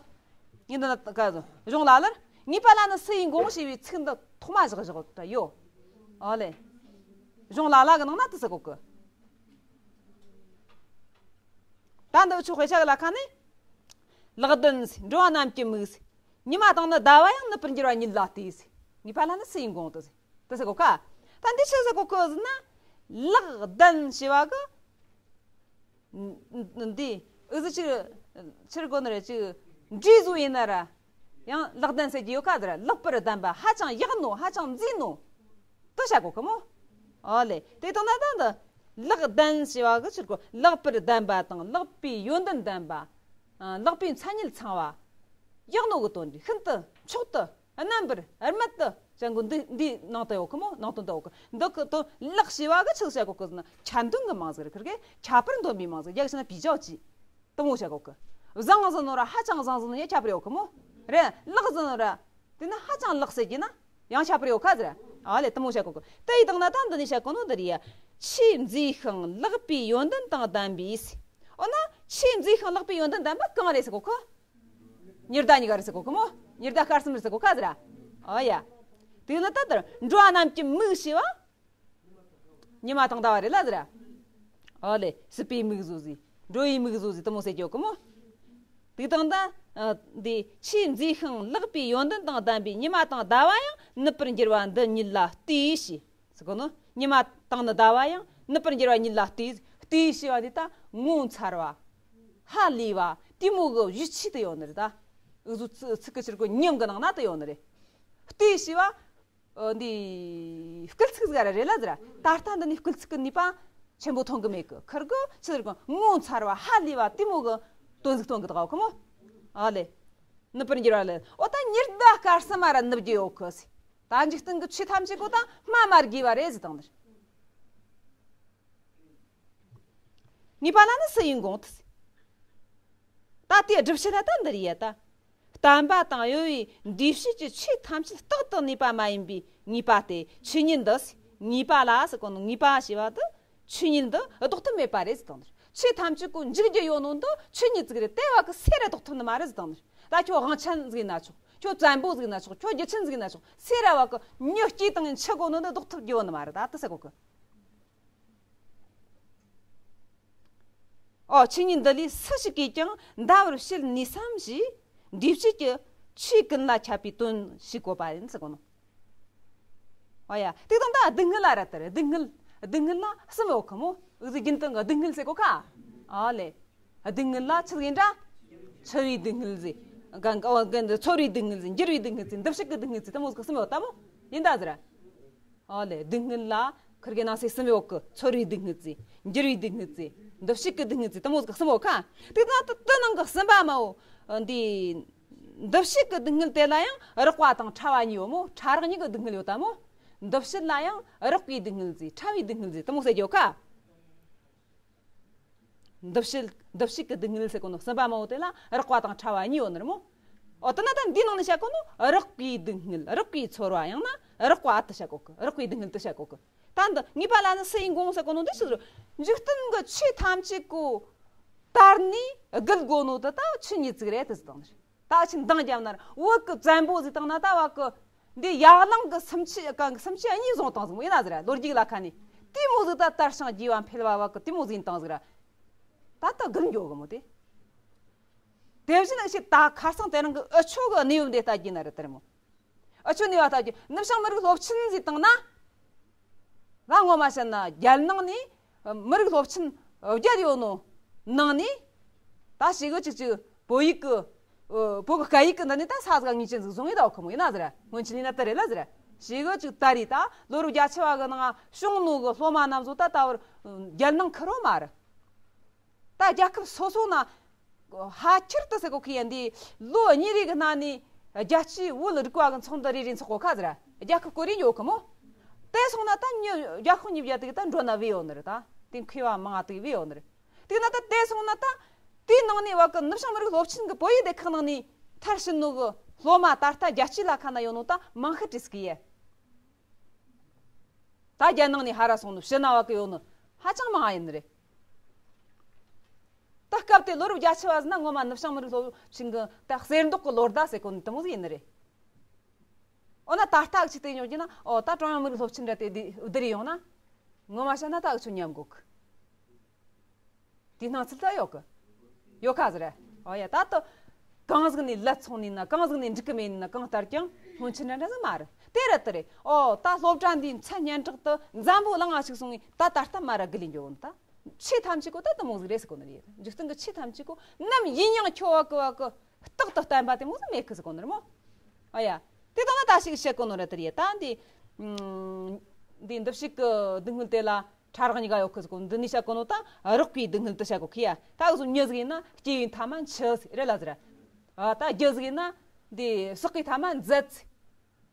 ངས་འདི་ན་ག་གཞུང་ལ་ལར་ངེས་པ་ལ་ནི་སུ་ཡིས་འགོངས་ཞེས་པའི་ཚིག་འདི་ཐོག་མ་བཞག་བཞག་ད་ཡོད། ཨོ་ལེ། གཞུང་ལ་ལ་གི་ནང་ན་དེ་ཟེར་གོ་གི། ད་འདི་ཆོ་དཔེ་ཆ་གི་ལ་ཁ་ནས། ལག་ལྡན་ཟེར། འགྲོ་བ་རྣམས་ཀྱི་མིག་ཟེར། ཉི་མ་དང་ནི་ཟླ་བ་ཡང་ནུབ་པར་འགྱུར་བ་ཉིད་ལ་ལྟོས་ཟེར། ངེས་པ་ལ་ནི་སུ་ཡིས་འགོངས་དེ་ཟེར། དེ་ཟེར་གོ་ཁ། ད་འདི་ཆི་ཟེར་གོ་གི་ཟེར་ན། ལག་ལྡན་ཞེས་པ་གི། འདི་ཨུ་ཟི་ཆི་ཆིར་གོ་ནི་རེད། ཅིག་འདྲི་བཟོ་ཡིན་ན་ར། ཡང་ལག་ལྡན་ཟེར་གྱི་ཡོད་ཁ་ཟེར། ལེགས་པར་ལྡན་པ། ཧ་ཅང་ཡག་ནོ། ཧ་ཅང་མཛེས་ནོ། དེ་བཤད་གོ་གི་མོ། ཨོ་ལེ། དེ་དང་ན་ད་འདི་ལག་ལྡན་ཞེས་པ་གི་ཆིར་གོ་ལེགས་པར་ལྡན་པ་དང་ལེགས་པའི་ཡོན་ཏན་ལྡན་པ། ཨ་ལེགས་པའི་མཚན་ཉིད་ཚང་བ། ཡག་ནོ་གི་དོན་འདི་ཤིན་ཏུ་མཆོག་ཏུ་རྣམ་པར་དམན་པར་བྱ་འགོ་འདི་འདིའི་ནང་དུ་ཡོད་གི་མོ། ནང་དོན་དུ་ཡོད་གི། འདི་གི་དོན་ལེགས་ཞེས་པ་གི་ཆི་བཤད་གོ་གི་ཟེར་ན་ཁྱད་འདོན་གི་མིང་ཟིག་རེད། ཁིར་གི་ཁྱད་པར་འདོན་པའི་མིང་ཟིག་རྒྱ་གི་ཆ་ན་བི་ཇའོ་ཅི། དེ་མོ་བཤད་གོ་གི། བཟང་ཟེར་ནོ་ར་ཧ་ཅང་བཟང་ཟེར་ནོ་ཡ་ཁྱད་པར་ཡོད་གི་མོ། རེད། ལེགས་ཟེར་ནོ་ར། དེ་ནི་ཧ་ཅང་ལེགས་ཟེར་གྱི་ན་ཡང་ཁྱད་པར་ཡོད་ཁ་ཟེར། ཨ་ལེ་དེ་མོ་བཤད་གོ་གི། དེ་ཡི་དང་ན་ད་འདི་ནས་བཤད་གོ་ནོ་འདི་རེད་ཡ། ཆེས་མཛེས་ཤིང་ལེགས་པའི་ཡོན་ཏན་དང་ལྡན་པའི་ཟེར། འོ་ན་ཆེས་མཛེས་ཤིང་ལེགས་པའི་ཡོན་ཏན་ལྡན་པ་གང་རེད་ཟེར་གོ་གི། ཉི་ཟླ་གཉིས་ཀ་རེད་ཟེར་གོ་གི་མོ། ཉི་ཟླ་སྐར་གསུམ་རེད་ཟེར་གོ་ཁ་ཟེར། ཨ་ཡ། དེ་ནི་ད་ལྟར་འགྲོ་བ་རྣམས་ཀྱི་མིག་ཞེས་པ། ཉི་མ་དང་ཟླ་བ་རེད་ལ་ཟེར། ཨོ་ལེ། སྲིད་པའི་མིག་བཟོ་ཟིག་འགྲོ་བའི་མིག་བཟོ་ཟིག་དེ་མོ་ཟེར་གྱི་ཡོད་གི་མོ། དེ་དང་ད་འདི་ཆེས་མཛེས་ཤིང་ལེགས་པའི་ཡོན་ཏན་དང་ལྡན་པའི་ཉི་མ་དང་ཟླ་བ་ཡང་ནུབ་པར་འགྱུར་བ་འདི་ཉིད་ལ་ལྟོས་ཞེས་ཟེར་གོ་ནོ། ཉི་མ་དང་ནི་ཟླ་བ་ཡང་ནུབ་པར་འགྱུར་བ་ཉིད་ལ་ལྟོས། ལྟོས་ཞེས་པ་འདི་ད་ངོ་མཚར་བ། ཧ་ལས་པ་དེ་མོ་གི་ཡུལ་ཆེས་དུ་ཡོད་ནི་རེད་ད། འུ་ཟོ་ཚིག་གི་ཕྱིར་གོ་ཉམས་གི་ནང་ན་དུ་ཡོད་ནི་རེད། ལྟོས་ཞེས་པ། ཨ་འདི་སྐུལ་ཚིག་ཟིག་ར་རེད་ལ་ཟེར། ད་ལྟ་འདི་ནི་སྐུལ་ཚིག་གི་ནུས་པ་ཆེན་པོ་ཐོན་གི་མེད་གི། ཁིར་གི་ཆི་ཟེར་གི་ངོ་མཚར་བ་ཧ་ལས་པ་དེ་མོ་གི་དོན་ཟིག་སྟོན་གི་འདུག་གོ་མོ། ཨ་ལེ། ནུབ་པར་འགྱུར་བ་ལེ། འོ་ད་ཉི་ཟླ་སྐར་གསུམ་མ་ར་ནུབ་རྒྱུ་ཡོད་གི་ཟེར། ད་འཇིག་རྟེན་གི་ཆོས་ཐམས་ཅད་གོ་ད་སྨྲ་མ་དགོས་པ་རེད་ཟེར་དང་ནི། ངེས་པ་ལ་ནི་སུ་ཡིས་འགོངས་ཏེ་ཟེར། ད་དེ་སྒྲུབ་བྱེད་ལ་ད་འདི་རེད་ཡ་ད། བརྟན་པ་དང་གཡོ་བའི་འདུས་བྱས་ཀྱི་ཆོས་ཐམས་ཅད་རྟག་ཏུ་གནས་པ་མ་ཡིན་པའི་ངེས་པ་སྟེ། ཆོས་ཉིད་འདི། ངེས་པ་ལ་ཟེར་གོ་ནོ། ངེས་པ་ཞེས་པ་དེ་ཆོས་ཉིད་འདི་ལྡོག་ཐབས་མེད་པ་རེད་ཟེར་དང་། ཆོས་ཐམས་ཅད་ཀོ་འཇིག་རྒྱུ་ཡོད་ནོ་འདི་ཆོས་ཉིད་ཅིག་རེད། དེ་བ་གི་སུ་ར་ལྡོག་ཐུབ་ནི་མ་རེད་ཟེར་དང་། ད་ཁྱོད་དབང་ཆེན་ཟིག་ཡིན་ན་ཆོག་ཁྱོད་བཙན་པོ་ཟིག་ཡིན་ན་ཆོག་ཁྱོད་རྒྱུ་ཆེན་ཟིག་ཡིན་ན་ཆོག་སུ་ར་བ་གི་མྱི་སྐྱེས་དང་འཆི་གོ་ནོ་འདི་ལྡོག་ཐུབ་རྒྱུ་ཡོད་ནི་མ་རེད། ད་དེ་ཟེར་གོ་གི། ཨོ། ཆོས་ཉིད་འདི་ལས་སུ་ཞིག་གིས་ཀྱང་འདའ་བར་བྱེད་ནུས་སམ་ཞེས། འདུས་བྱས་ཀྱི་ཆོས་ཀུན་ལ་ཁྱབ་པའི་དོན་ཞིག་བཀོད་པ་ཡིན་ཟེར་གོ་ནོ། ཨོ་ཡ། དེ་དང་ད་སྡུག་བསྔལ་ལ་ར་ལྟར། སྡུག་བསྔལ། སྡུག་བསྔལ་ལ་གསུམ་ཡོད་གི་མོ། འུ་ཚོ་རྒྱུན་དུ་སྡུག་བསྔལ་ཟེར་གོ་ཁ། ཨོ་ལེ། སྡུག་བསྔལ་ལ་ཆི་ཟིག་ཡིན་འདྲ། འཆི་བའི་སྡུག་བསྔལ་ཟེར། ག་ག་ཨོ་ག་ཚོར་བའི་སྡུག་བསྔལ་ཟེར། འགྱུར་བའི་སྡུག་བསྔལ་ཟེར། འདུ་བྱེད་ཀྱི་སྡུག་བསྔལ་ཟེར། དེ་མོ་ཟིག་གསུམ་ཡོད་ད་མོ། ཡིན་ད་ཟེར། ཨོ་ལེ། སྡུག་བསྔལ་ལ་ཁིར་གི་ནང་གསེས་གསུམ་ཡོད་གི། ཚོར་བའི་སྡུག་བསྔལ་ཟེར། འགྱུར་བའི་སྡུག་བསྔལ་ཟེར། འདུ་བྱེད་ཀྱི་སྡུག་བསྔལ་ཟེར། དེ་མོ་ཟིག་གསུམ་ཡོད་ཁ། དེ་ན་དེ་དེ་ནང་གི་གསུམ་པ་མའོ། འདི་འདུ་བྱེད་ཀྱི་སྡུག་བསྔལ་དེ་ལ་ཡང་རགས་པ་དང་ཕྲ་བ་གཉིས་ཡོད་མོ། ཕྲ་རགས་གཉིས་ཀྱི་སྡུག་བསྔལ་ཡོད་ད་མོ། འདུ་བྱེད་ལ་ཡང་རགས་པའི་སྡུག་བསྔལ་ཟེར། ཕྲ་བའི་སྡུག་བསྔལ་ཟེར། དེ་མོ་ཟེར་རྒྱུ་ཡོད་ཁ། འདུ་བྱེད། འདུ་བྱེད་ཀྱི་སྡུག་བསྔལ་ཟེར་གོ་ནོ་གསུམ་པ་མ་བོ་དེ་ལ་རགས་པ་དང་ཕྲ་བ་གཉིས་ཡོད་ནི་རེད་མོ། འོ་དེ་ན་ད་འདིའི་ནང་ནས་བཤད་གོ་ནོ་རགས་པའི་སྡུག་བསྔལ། རགས་པའི་ཚོར་བ་ཡང་ན་རགས་པ་ཨ་དེ་བཤད་གོ་གི། རགས་པའི་སྡུག་བསྔལ་དེ་བཤད་གོ་གི། ད་འདི་ངེས་པ་ལ་ནི་སུ་ཡིན་དགོངས་ཟེར་གོ་ནོ་འདི་ཞིག་རེད། འཇིག་རྟེན་གྱི་ཆོས་ཐམས་ཅད་གོ་དར་ནས་རྒུད་དགོ་ནོ་དེ་ད་ཆོས་ཉིད་ཅིག་རེད་དེ་ཟེར་དང་ནི། ད་ཕྱིན་འདང་རྒྱབ་ན་བོད་ཀྱི་བཙན་པོ་ཟིག་དང་ན་ད་བ་གི་འདི་ཡར་ལངས་གི་སུམ་ཆུ་གང་གི་སུམ་ཆུ་གཉིས་བཟུང་བཏང་ཟིག་མོ་ཡིན་ན་ཟེར། ལོ་རྒྱུས་ལ་ཁ་ནས་དེ་མོ་ཟིག་ད་དར་ཞིང་རྒྱས་པ་འཕེལ་བ་བ་གི་དེ་མོ་ཟིག་ཡིན་བཏང་ཟིག་ར། ད་ད་རྒུད་འགྱོ་གི་མོ་དེ། དེ་བཞིན་ཨ་ཞིག་ད་ཁ་སང་དེ་རིང་གི་ཨ་ཆོ་གི་གནས་བབ་འདི་ལྟ་རྒྱུ་ན་རེད་དེ་རེད་མོ། ཨ་ཆོ་གནས་བབ་ལྟ་རྒྱུ་ནུབ་བྱང་མི་རིགས་སློབ་ཆེན་ཟིག་བཏང་ན། ད་ངོ་མ་བཤད་ན་རྒྱལ་ནང་ནས་མི་རིགས་སློབ་ཆེན་བརྒྱད་ཡོད་ནོ་ནང་ནས་ད་ཞེ་གི་ཅིག་ཅིག་བོད་ཡིག་གི་བོད་གི་སྐད་ཡིག་གི་འདི་ནས་ད་ས་ཟིག་ངེས་ཅན་ཟིག་བཟུང་ཡོད་ད་ཁོ་མོ་ཡིན་ན་ཟེར། སྔོན་ཆད་ཡིན་ན་དེ་རེད་ལ་ཟེར། ཞེ་གི་ཅིག་ད་རེད་ད་ལོ་རབས་བརྒྱད་ཅུ་བ་གི་ནང་བྱུང་ནོ་གི་སློབ་མ་རྣམས་ཚོ་ད་ད་བར་རྒྱལ་ནང་ཁུར་བོ་མ་རེད། ད་རྒྱལ་ཁབ་སོ་སོ་ན་ཧ་ཁྱེར་དུ་ཟེར་གོ་ཁི་ཡ་འདི་ལོ་གཉིས་རེ་གི་ནང་ནས་རྒྱལ་སྤྱིའི་བོད་རིག་པ་གི་ཚོགས་འདུ་རེ་རེ་འཚོགས་གོ་ཁ་ཟེར། རྒྱལ་ཁབ་སྐོར་རེ་འགྱོ་གི་མོ། དེ་སོང་ན་ད་མྱི་རྒྱལ་ཁབ་གཉིས་བརྒྱ་དེ་གི་ད་འགྲོ་ན་བས་ཡོད་ནི་རེད་ད། དེ་མཁས་པ་མང་ང་དེ་གི་བས་ཡོད་ནི་རེད། དེ་ན་ད་དེ་སོང་ན་ད་དེའི་ནང་ནས་བ་གི་ནུབ་བྱང་མི་རིགས་སློབ་ཆེན་གི་བོད་ཡིག་སྡེ་ཁག་ནང་ནས་མཐར་ཕྱིན་ནོ་གི་སློབ་མ་ད་ལྟ་རྒྱལ་སྤྱི་ལ་ཁ་ན་ཡོད་ནོ་ད་མང་ཤོས་བྲིས་གི་ཡ། ད་རྒྱལ་ནང་ནས་ཧ་ར་སོང་ནོ་ཕྱི་ན་བ་གི་ཡོད་ནོ་ཧ་ཅང་མང་ཡིན་ནི་རེད། ད་སྐབས་དེ་ལོ་རབས་བརྒྱད་ཅུ་བ་ཟིན་ན་ངོ་མ་ནུབ་བྱང་མི་རིགས་སློབ་ཆེན་གི་ད་གསེར་མདོག་གི་ལོ་ཟླ་ཟེར་གོ་ནི་དེ་མོ་ཟིག་ཡིན་ནི་རེད། འོ་ན་ད་ལྟ་གི་ཆི་དེ་ཉོ་རྒྱུ་ན་ཨོ་ད་ཀྲུང་དབྱང་མི་རིགས་སློབ་ཆེན་ར་དེ་དེ་བསྡུར་ཡོང་ན། ངོ་མ་བཤད་ན་ད་གི་ཆོ་ཉམས་གོ་གི། དེའི་སྣང་ཚུལ་ད་ཡོད་གི། ཡོད་ཁ་ཟེར། ཨོ་ཡ་ད་ལྟ་གང་ཟིག་ནས་ལད་སོང་ནས་ན་གང་ཟིག་ནས་འགྲིག་གི་མེད་ནས་ན་གང་ལྟར་ཀྱང་སྔོན་ཆད་འདྲ་འདྲ་ཟིག་མ་རེད། དེ་རེད་དེ་རེད། ཨོ་ད་སློབ་གྲྭ་འདིའི་མཚན་སྙན་གྲགས་དུ་འཛམ་བུ་གླིང་ང་ཞིག་སོང་ངས་ད་ད་ལྟ་མ་ར་དགུ་ལས་འགྱོ་འོང་ད། ཆོས་ཐམས་ཅད་གོ་ད་དུ་མོ་ཟིག་རེད་ཟེར་གོ་ནི་རེད། འཇིག་རྟེན་གི་ཆོས་ཐམས་ཅད་གོ་ནམ་ཡིན་ཡང་ཁྱོ་བ་གི་བ་གི་རྟག་ཏུ་བརྟན་པ་དེ་མོ་ཟིག་མེད་གི་ཟེར་གོ་ནི་རེད་མོ། ཨ་ཡ། དེ་དང་ན་ད་ཞིག་བཤད་གོ་ནོ་རེད་དེ་རེད། ད་འདི་འདི་འདུ་བྱེད་གི་སྡུག་བསྔལ་དེ་ལ་ཕྲ་རགས་གཉིས་ཀ་ཡོད་གི་ཟེར་གོ། འདི་ནས་བཤད་གོ་ནོ་ད་རགས་པའི་སྡུག་བསྔལ་དུ་བཤད་གོ་ཁི་ཡ། ད་གི་སོ་མྱི་ཟིག་ཡིན་ན་སྐྱེས་ཡུན་ཐ་མ་འཆི་ཟིག་རེད་ལ་ཟེར། ཨ་ད་རྒྱུ་ཟིག་ཡིན་ན་འདི་ཟག་གི་ཐ་མ་མཛད་ཟིག་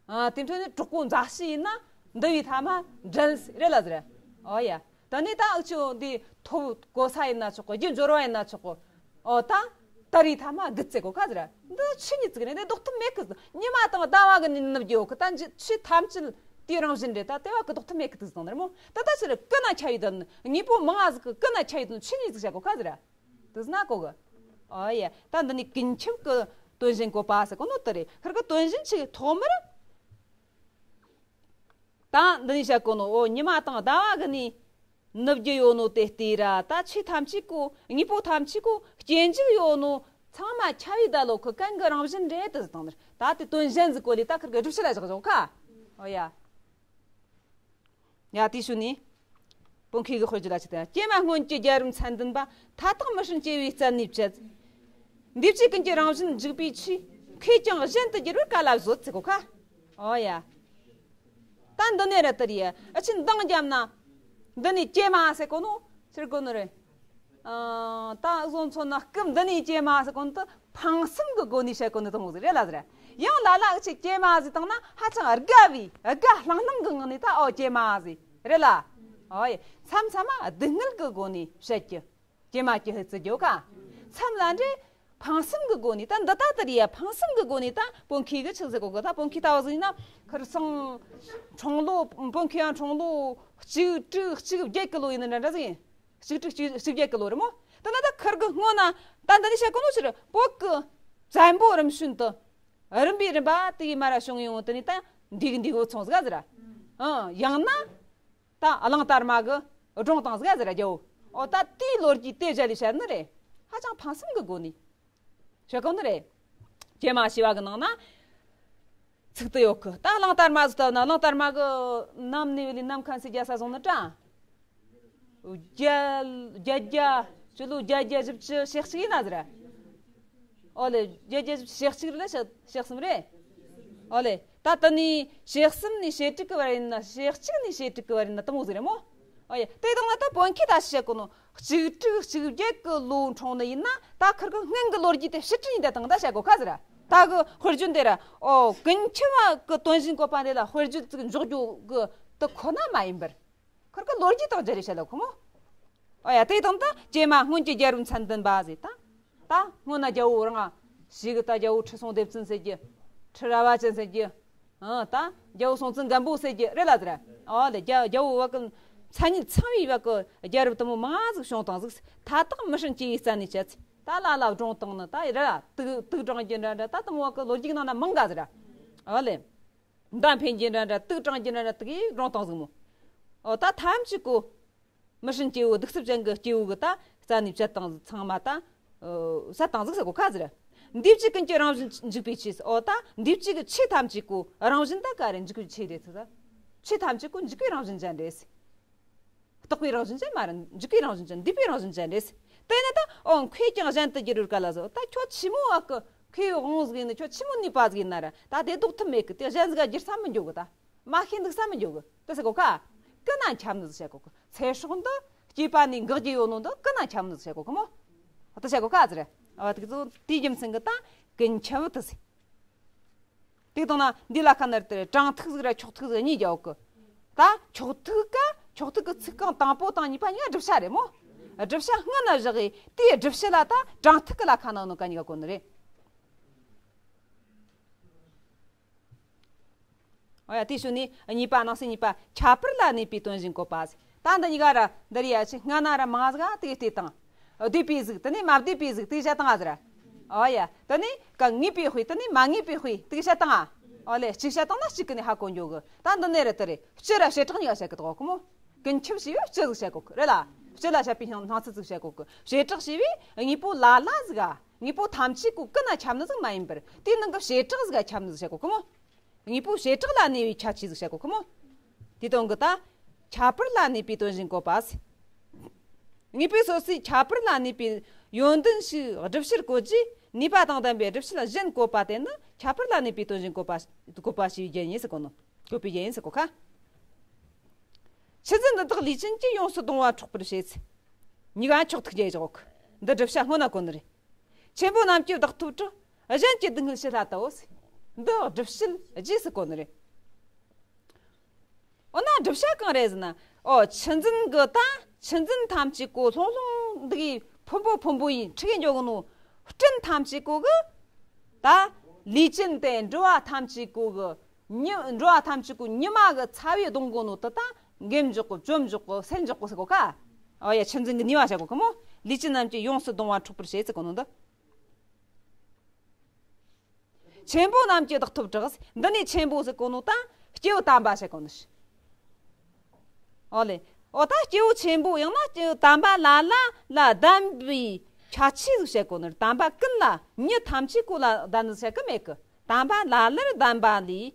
ཨ་དེ་འཕྲོ་ནས་གྲོགས་པོ་མཛའ་བཤེས་ཡིན་ན་འདུ་བའི་ཐ་མ་འབྲལ་རེད་ལ་ཟེར། ཨོ་ཡ། ད་ནི་ད་འུ་ཆོ་འདི་ཐོབ་གོ་ས་ཡིན་ན་ཆོག་གི། རྒྱུ་འབྱོར་བ་ཡིན་ན་ཆོག་གི། ཨོ་ད་དར་བའི་ཐ་མ་རྒུད་ཟེར་གོ་ཁ་ཟེར། འདི་ཆོས་ཉིད་ཅིག་རེད། འདི་ལྡོག་ཐབས་མེད་གི། ཉི་མ་དང་ཟླ་བ་གི་ནི་ནུབ་རྒྱུ་ཡོད་གི། ད་འཇི་ཆོས་ཐམས་ཅད་དེའི་རང་བཞིན་རེད། ད་དེ་བ་གི་ལྡོག་ཐབས་མེད་གི་དུ་ཟེར་ནི་རེད་མོ། ད་ད་ཕྱིར་ཀུན་ན་ཁྱབ་པའི་དོན། དངོས་པོ་མང་ང་ཟིག་གི་ཀུན་ན་ཁྱབ་པའི་དོན་ཆོས་ཉིད་ཅིག་བྱ་གོ་ཁ་ཟེར། དེ་ཟེར་ན་གོ་གི། ཨོ་ཡ། ད་འདི་ནི་ཀུན་ཁྱབ་ཀྱི་དོན་གཞན་བཀོད་པ་ཟེར་གོ་ནོ་དེ་རེད། ཁིར་གི་དོན་གཞན་ཆེ་གི་ཐོག་མར། ད་འདི་ནི་བཤད་གོ་ནོ་འོ་ཉི་མ་དང་ཟླ་བ་གི་ནི་ནུབ་རྒྱུ་ཡོད་ནོ་དེ་ལྟོས་ར། ད་ཆོས་ཐམས་ཅད་གོ་དངོས་པོ་ཐམས་ཅད་གོ་སྐྱེ་འཇིག་ཡོད་ནོ་ཚང་མ་ཁྱབ་པའི་བརྡ་ལོ་ཁི་ཀུན་གི་རང་བཞིན་རེད་དེ་ཟེར་དང་ནི། ད་དེ་དོན་གཞན་ཟིག་གོ་ལས་ད་ཁིར་གི་སྒྲུབ་བྱེད་ལ་བཞག་བཞག་ཁ། ཨོ་ཡ། ཡ་དེའི་ཤུལ་ནས། བོད་མཁས་གི་དཔེར་བརྗོད་ལ་ཅི་ལྟར། ཀྱེ་མ་སྔོན་གྱི་རྒྱལ་རབས་མཚན་ལྡན་པ། མཐའ་དག་མི་སྲུན་སྐྱེ་བོའི་རྩལ་ནུས་བཅད། འདུས་བྱས་ཀུན་གྱི་རང་བཞིན་འཇིག་པའི་ཆོས། མཁས་ཀྱང་གཞན་དུ་འགྱུར་བར་ག་ལ་བཟོད་ཟེར་གོ་ཁ། ཨོ་ཡ། ད་འདི་ནས་ར་དེ་རེད། ཨ་ཆི་འདང་རྒྱབ་ན། འདི་ནས་ཀྱེ་མ་ཟེར་གོ་ནོ། ཟེར་གོ་ནོ་རེད། ཨ་ད་བཟོ་མཚོན་ན་སྐབས་འདི་ནས་ཀྱེ་མ་ཟེར་གོ་ནོ་ད་ཕངས་སེམས་ཀྱི་སྒོ་ནས་བཤད་གོ་ནོ་དེ་མོ་ཟིག་རེད་ལ་ཟེར། ཡང་ལ་ལ་འུ་ཆོས་ཀྱེ་མ་ཟེར་བཏང་ན་ཧ་ཅང་དགའ་བའི་དགའ་ལྷང་ལྷང་གི་ངང་ནས་ད་ཨོ་ཀྱེ་མ་ཟེར་རེད་ལ། ཨོ་ཡེ། མཚམས་མཚམས་མ་སྡུག་བསྔལ་གྱི་སྒོ་ནས་བཤད་རྒྱུ། ཀྱེ་མ་ཀྱི་ཧི་ཙི་རྒྱོ་ཁ། མཚམས་ལ་འདྲེ། ཕངས་སེམས་ཀྱི་སྒོ་ནས་ད་འདི་ལྟ་ལྟར་ཡ་ཕངས་སེམས་ཀྱི་སྒོ་ནས་ད་བོད་མཁས་གི་ཆི་ཟེར་གོ་གི། ད་བོད་མཁས་ལྟ་བུ་ཟིག་ཡིན་ན་ཁིར་སང་འཁྲུངས་ལོ་བོད་མཁས་ཡང་འཁྲུངས་ལོ་གཅིག་དྲུག་གཅིག་བརྒྱད་གི་ལོ་ཡིན་ན་འདྲ་འདྲ་ཟིག་ཡིན། གཅིག་དྲུག་གཅིག་གཅིག་བརྒྱད་གི་ལོ་རེད་མོ། དེ་ན་ད་ཁིར་གི་སྔོན་ན་ད་འདི་ནས་བཤད་གོ་ནོ་ཕྱིར་བོད་གི་བཙན་པོ་རིམ་བྱོན་དུ་རིམ་པས་རིམ་པ་དེ་ཡི་མ་ར་བྱུང་ཡོང་དེ་ནས་ད་འདི་གི་འདི་གི་འུ་ཚང་ཟིག་ཟེར། ཨང་ཡང་ན། ད་གླང་དར་མ་གི་སྒྲུང་དང་ཟིག་ཟེར་རྒྱུ། ཨོ་ད་དེའི་ལོ་རྒྱུས་དེ་བཞག་ལས་བཤད་ནི་རེད། ཧ་ཅང་ཕངས་སེམས་ཀྱི་སྒོ་ནས་བཤད་གོ་ནི་རེད། ཀྱེ་མ་ཞི་བ་གི་ནང་ན་ཚིག་ཏུ་ཡོད་གི། ད་གླང་དར་མ་ཟིག་ལྟ་ན་གླང་དར་མ་གི་ནམ་ནས་ལས་ནམ་མཁན་སི་རྒྱ་ས་བཟུང་ནི་དྲ། བརྒྱད་བརྒྱད་བརྒྱ་སྤྱི་ལོ་བརྒྱད་བརྒྱ་བཞི་བཅུ་ཞེ་གཅིག་ཡིན་ན་ཟེར། ཨོ་ལེ། བརྒྱད་བརྒྱད་བཞི་བཅུ་ཞེ་གཅིག་རེད་ལ་ཞེ་གསུམ་རེད། ཨོ་ལེ། ད་དེ་ནས་ཞེ་གསུམ་ནས་ཞེ་དྲུག་གི་བར་ཡིན་ན། ཞེ་གཅིག་ནས་ཞེ་དྲུག་གི་བར་ཡིན་ན་དང་པོ་ཟིག་རེད་མོ། ཨོ་ཡ། དེ་དང་ན་ད་བོད་མཁས་ད་ཞིག་བཤད་གོ་ནོ། གཅིག་དྲུག་གཅིག་བརྒྱད་གི་ལོ་འཁྲུངས་ནི་ཡིན་ན་ད་ཁིར་གི་སྔོན་གི་ལོ་རྒྱུས་དེ་ཕྱིར་དྲན་ཡིན་ད་དང་ད་བཤད་གོ་ཁ་ཟེར། ད་གི་དཔེར་བརྗོད་འདི་ར། ཨོ་ཀུན་ཁྱབ་བ་གི་དོན་གཞན་བཀོད་པ་འདི་ལ་དཔེར་བརྗོད་ཅིག་འཇོག་རྒྱུ་གི་དེ་ཁོ་ན་མ་ཡིན་པར། ཁིར་གི་ལོ་རྒྱུས་དང་སྦྱར་རེ་བཤད་ལ་ཁོ་མོ། ཨོ་ཡ། དེ་དང་ད་ཀྱེ་མ་སྔོན་གྱི་རྒྱལ་པོའི་མཚན་ལྡན་པ་ཟེར་ད། ད་སྔོན་ན་རྒྱལ་པོ་རང་ཞིག་གི་ད་རྒྱལ་པོ་ཁྲི་སྲོང་ལྡེ་བཙན་ཟེར་རྒྱུ། ཁྲི་རལ་པ་ཅན་ཟེར་རྒྱུ། ཨང་ད་རྒྱལ་པོ་སྲོང་བཙན་སྒམ་པོ་ཟེར་རྒྱུ་རེད་ལ་ཟེར། ཨོ་ལེ། རྒྱ་རྒྱལ་པོ་བ་གི་མཚན་ཉིད་ཚང་བའི་བ་གི་རྒྱལ་རབས་དུ་མོ་མང་ཟིག་བྱུང་དང་ཟིག། ད་ཐག་མི་ཧྲན་སྐྱེ་ཡི་རྩ་ནས་བཅད་ད་ལ་ལ་སྒྲུང་དང་ནི་ད་ཡི་ར་དུག་དུག་དྲངས་རྒྱུ་འདྲ་འདྲ་ད་དུ་མོ་བ་གི་ལོ་རྒྱུས་ནང་ན་མང་ག་ཟེར། ཨོ་ལེ། མདའ་འཕེན་རྒྱུ་འདྲ་འདྲ། དུག་དྲངས་རྒྱུ་འདྲ་འདྲ། དུག་གིས་སྒྲུང་དང་ཟིག་མོ། ཨོ་ད་ཐམས་ཅད་གོ། མི་ཧྲན་སྐྱེ་བོ་གདུག་རྩུབ་ཅན་གྱི་སྐྱེ་བོ་གི་ད་རྩ་ནས་བཅད་དང་ཚང་མ་ད་བསད་དང་ཟིག་ཟེར་གོ་ཁ་ཟེར། འདུས་བྱས་ཀུན་གྱི་རང་བཞིན་འཇིག་པའི་ཆོས། ཨོ་ད་འདུས་བྱས་ཀྱི་ཆོས་ཐམས་ཅད་གོ་རང་བཞིན་ད་ག་རེ་འཇིག་པའི་ཆོས་རེད་ཟེར། ཆོས་ཐམས་ཅད་གོ་འཇིག་པའི་རང་བཞིན་ཅན་རེད། རྟག་པའི་རང་བཞིན་ཅན་མ་རེད། འཇིག་པའི་རང་བཞིན་ཅན། འདུས་པའི་རང་བཞིན་ཅན་རེད། དེ་ནི་ད་ཨོ་མཁས་ཀྱང་གཞན་དུ་འགྱུར་བར་དཀའ་ལ་ཟེར། ད་ཁྱོད་ཆི་མོ་བ་གི་མཁས་པའི་དབང་ཟིག་ཡིན་ན། ཁྱོད་ཆི་མོ་ནུས་པ་ཟིག་ཡིན་ན་ར་ད་དེ་ལྡོག་ཐུབ་མེད་གི། དེ་གཞན་ཟིག་ག་བསྒྱུར་ས་མི་འགྱོ་གི། ད་མ་ཤེས་འདུག་ས་མི་འགྱོ་གི། དེ་ཟེར་གོ་ཁ། ཀུན་ན་ཁྱབ་ནི་ཟིག་བཤད་གོ་གི། ཚེ་སྲོག་འདི་སྐྱེས་པ་ནས་འགག་རྒྱུ་ཡོད་ནོ་འདི་ཀུན་ན་ཁྱབ་ནི་ཟིག་བཤད་གོ་གི་མོ། དེ་བཤད་གོ་ཁ་ཟེར། ཨ་དེ་ཚོ་དེའི་རྒྱུ་མཚན་གི་ད་ཀུན་ཁྱབ་དེ་ཟེར། དེ་དང་ན་འདི་ལ་ཁ་ནར་དེ་དྲང་ཐིག་ཟིག་ར་འཁྱོག་ཐིག་ཟིག་གཉིས་རྒྱག་གི། ད་འཁྱོག་ཐིག་ག་འཁྱོག་ཐིག་གི་ཚིག་རྐང་དང་པོ་དང་གཉིས་པ་གཉིས་ཀ་བསྒྲུབ་བྱ་རེད་མོ། བསྒྲུབ་བྱ་སྔོན་ན་བཞག་གི། དེའི་བསྒྲུབ་བྱ་ལ་ད་དྲང་ཐིག་གི་ལ་ཁ་ནང་ནོ་ག་གཉིས་ཀ་གོ་ནི་རེད། ཨོ་ཡ། དེའི་ཤུལ་ནས་གཉིས་པ། ནང་གསེས་གཉིས་པ། ཁྱད་པར་ལ་གནས་པའི་དོན་གཞན་བཀོད་པ་ཟེར། ད་འདི་གཉིས་ཀ་ར་འདི་རེད་ཡ། ཆི་སྔ་ན་ར་མང་ཟིག་ག་དེ་གི་བལྟས་དང་། བསྡུས་པའི་གཟུགས། དེ་ནས་མ་བསྡུས་པའི་གཟུགས། དེ་བཤད་དང་ཟེར། ཨོ་ཡ། དེ་ནས་ག་ངེས་པའི་དཔེ། དེ་ནས་མ་ངེས་པའི་དཔེ། དེ་བཤད་དང་། ཨོ་ལེ། གཅིག་བཤད་དང་ན་གཅིག་གི་ནས་ཧ་གོ་འགྱོ་གི། ད་འདི་ནས་རེད། དེ་རེད། སྤྱི་ར་བྱེ་བྲག་གཉིས་ཀ་བཤད་གི་དོ་གོ་མོ། ཀུན་ཁྱབ་ཞེས་པའི་སྤྱི་ཟིག་བཤད་གོ་གི་རེད་ལ། སྤྱི་ལ་བཤད་པའི་སྣང་ཚུལ་ཟིག་བཤད་གོ་གི། བྱེ་བྲག་ཞེས་པའི་དངོས་པོ་ལ་ལ་ཟིག་ག་དངོས་པོ་ཐམས་ཅད་གོ་ཀུན་ན་ཁྱབ་ནི་ཟིག་མ་ཡིན་པར། དེའི་ནང་གི་བྱེ་བྲག་ཟིག་ག་ཁྱབ་ནི་ཟིག་བཤད་གོ་གི་མོ། དངོས་པོ་བྱེ་བྲག་ལ་གནས་པའི་ཁྱད་ཆོས་ཟིག་བཤད་གོ་གི་མོ། དེ་དོན་གི་ད། ཁྱད་པར་ལ་གནས་པའི་དོན་གཞན་བཀོད་པ་ཟེར། དངོས་པོའི་སོ་སོའི་ཁྱད་པར་ལ་གནས་པའི་ཡོན་ཏན་ཞིག་བསྒྲུབ་བྱར་བཀོད་རྗེས་ནུས་པ་དང་ལྡན་པའི་བསྒྲུབ་བྱ་གཞན་བཀོད་པ་དེ་ནི་ཁྱད་པར་ལ་གནས་པའི་དོན་གཞན་བཀོད་པ་བཀོད་པ་ཞེས་པའི་རྒྱན་ཡིན་ཟེར་གོ་ནོ། བཀོད་པའི་རྒྱན་ཡིན་ཟེར་གོ་ཁ། ཆུ་འཛིན་འདི་དག་ལུས་ཅན་གྱིས་ཡོངས་སུ་གདུང་བ་འཕྲོག་པར་བྱེད་ཟེར། གཉིས་ཀ་འཁྱོག་ཐིག་བརྒྱབ་བཞག་གི། འདི་བསྒྲུབ་བྱ་སྔོན་ན་གོ་ནི་རེད། ཆེན་པོ་རྣམས་ཀྱི་བདག་ཐོབ་གྲགས། གཞན་གྱི་སྡུག་བསྔལ་ཞི་སླ་ལྟ་བུ་ཟེར། འདི་བསྒྲུབ་བྱའི་རྗེས་སུ་གོ་ནི་རེད། འོ་ན་བསྒྲུབ་བྱ་གང་རེད་ཟེར་ན། ཨོ་ཆུ་འཛིན་གི་ད་ཆུ་འཛིན་ཐམས་ཅད་གོ་ལྷུང་ལྷུང་འདི་གི་ཕུན་པོ་ཕུན་པོ་ཡིན་ཁྲིག་གི་འཇོག་གི་ནོ། སྤྲིན་ཐམས་ཅད་གོ་གི་ད་ལུས་ཅན་དེ་འགྲོ་བ་ཐམས་ཅད་གོ་གི་ཉི་འགྲོ་བ་ཐམས་ཅད་གོ་ཉི་མ་གི་ཚ་བས་གདུང་གི་ནོ་དེ་ད་འགེམ་འཇོག་གི་བཅོམ་འཇོག་གི་སེལ་འཇོག་གི་ཟེར་གོ་ཁ། ཨོ་ཡ། ཆུ་འཛིན་གི་ནུས་པ་བཤད་གོ་གི་མོ། ལུས་ཅན་རྣམས་ཀྱིས་ཡོངས་སུ་གདུང་བ་འཕྲོག་པར་བྱེད་ཟེར་གོ་ནོ་འདི། ཆེན་པོ་རྣམས་ཀྱི་བདག་ཐོབ་གྲགས། འདི་ནས་ཆེན་པོ་ཟེར་གོ་ནོ་ད་སྐྱེས་བུ་དམ་པ་བཤད་གོ་ནི། ཨོ་ལེ། ཨོ་ད་སྐྱེས་བུ་ཆེན་པོ་ཡང་ན་སྐྱེས་བུ་དམ་པ་ལ་ལ་ལ་ལྡན་པའི་ཁྱད་ཆོས་ཟིག་བཤད་གོ་ནི། དམ་པ་ཀུན་ལ་མྱི་ཐམས་ཅད་གོ་ལ་ལྡན་ནི་བཤད་གི་མེད་གི། དམ་པ་ལ་ལར་ལྡན་པ་ལས་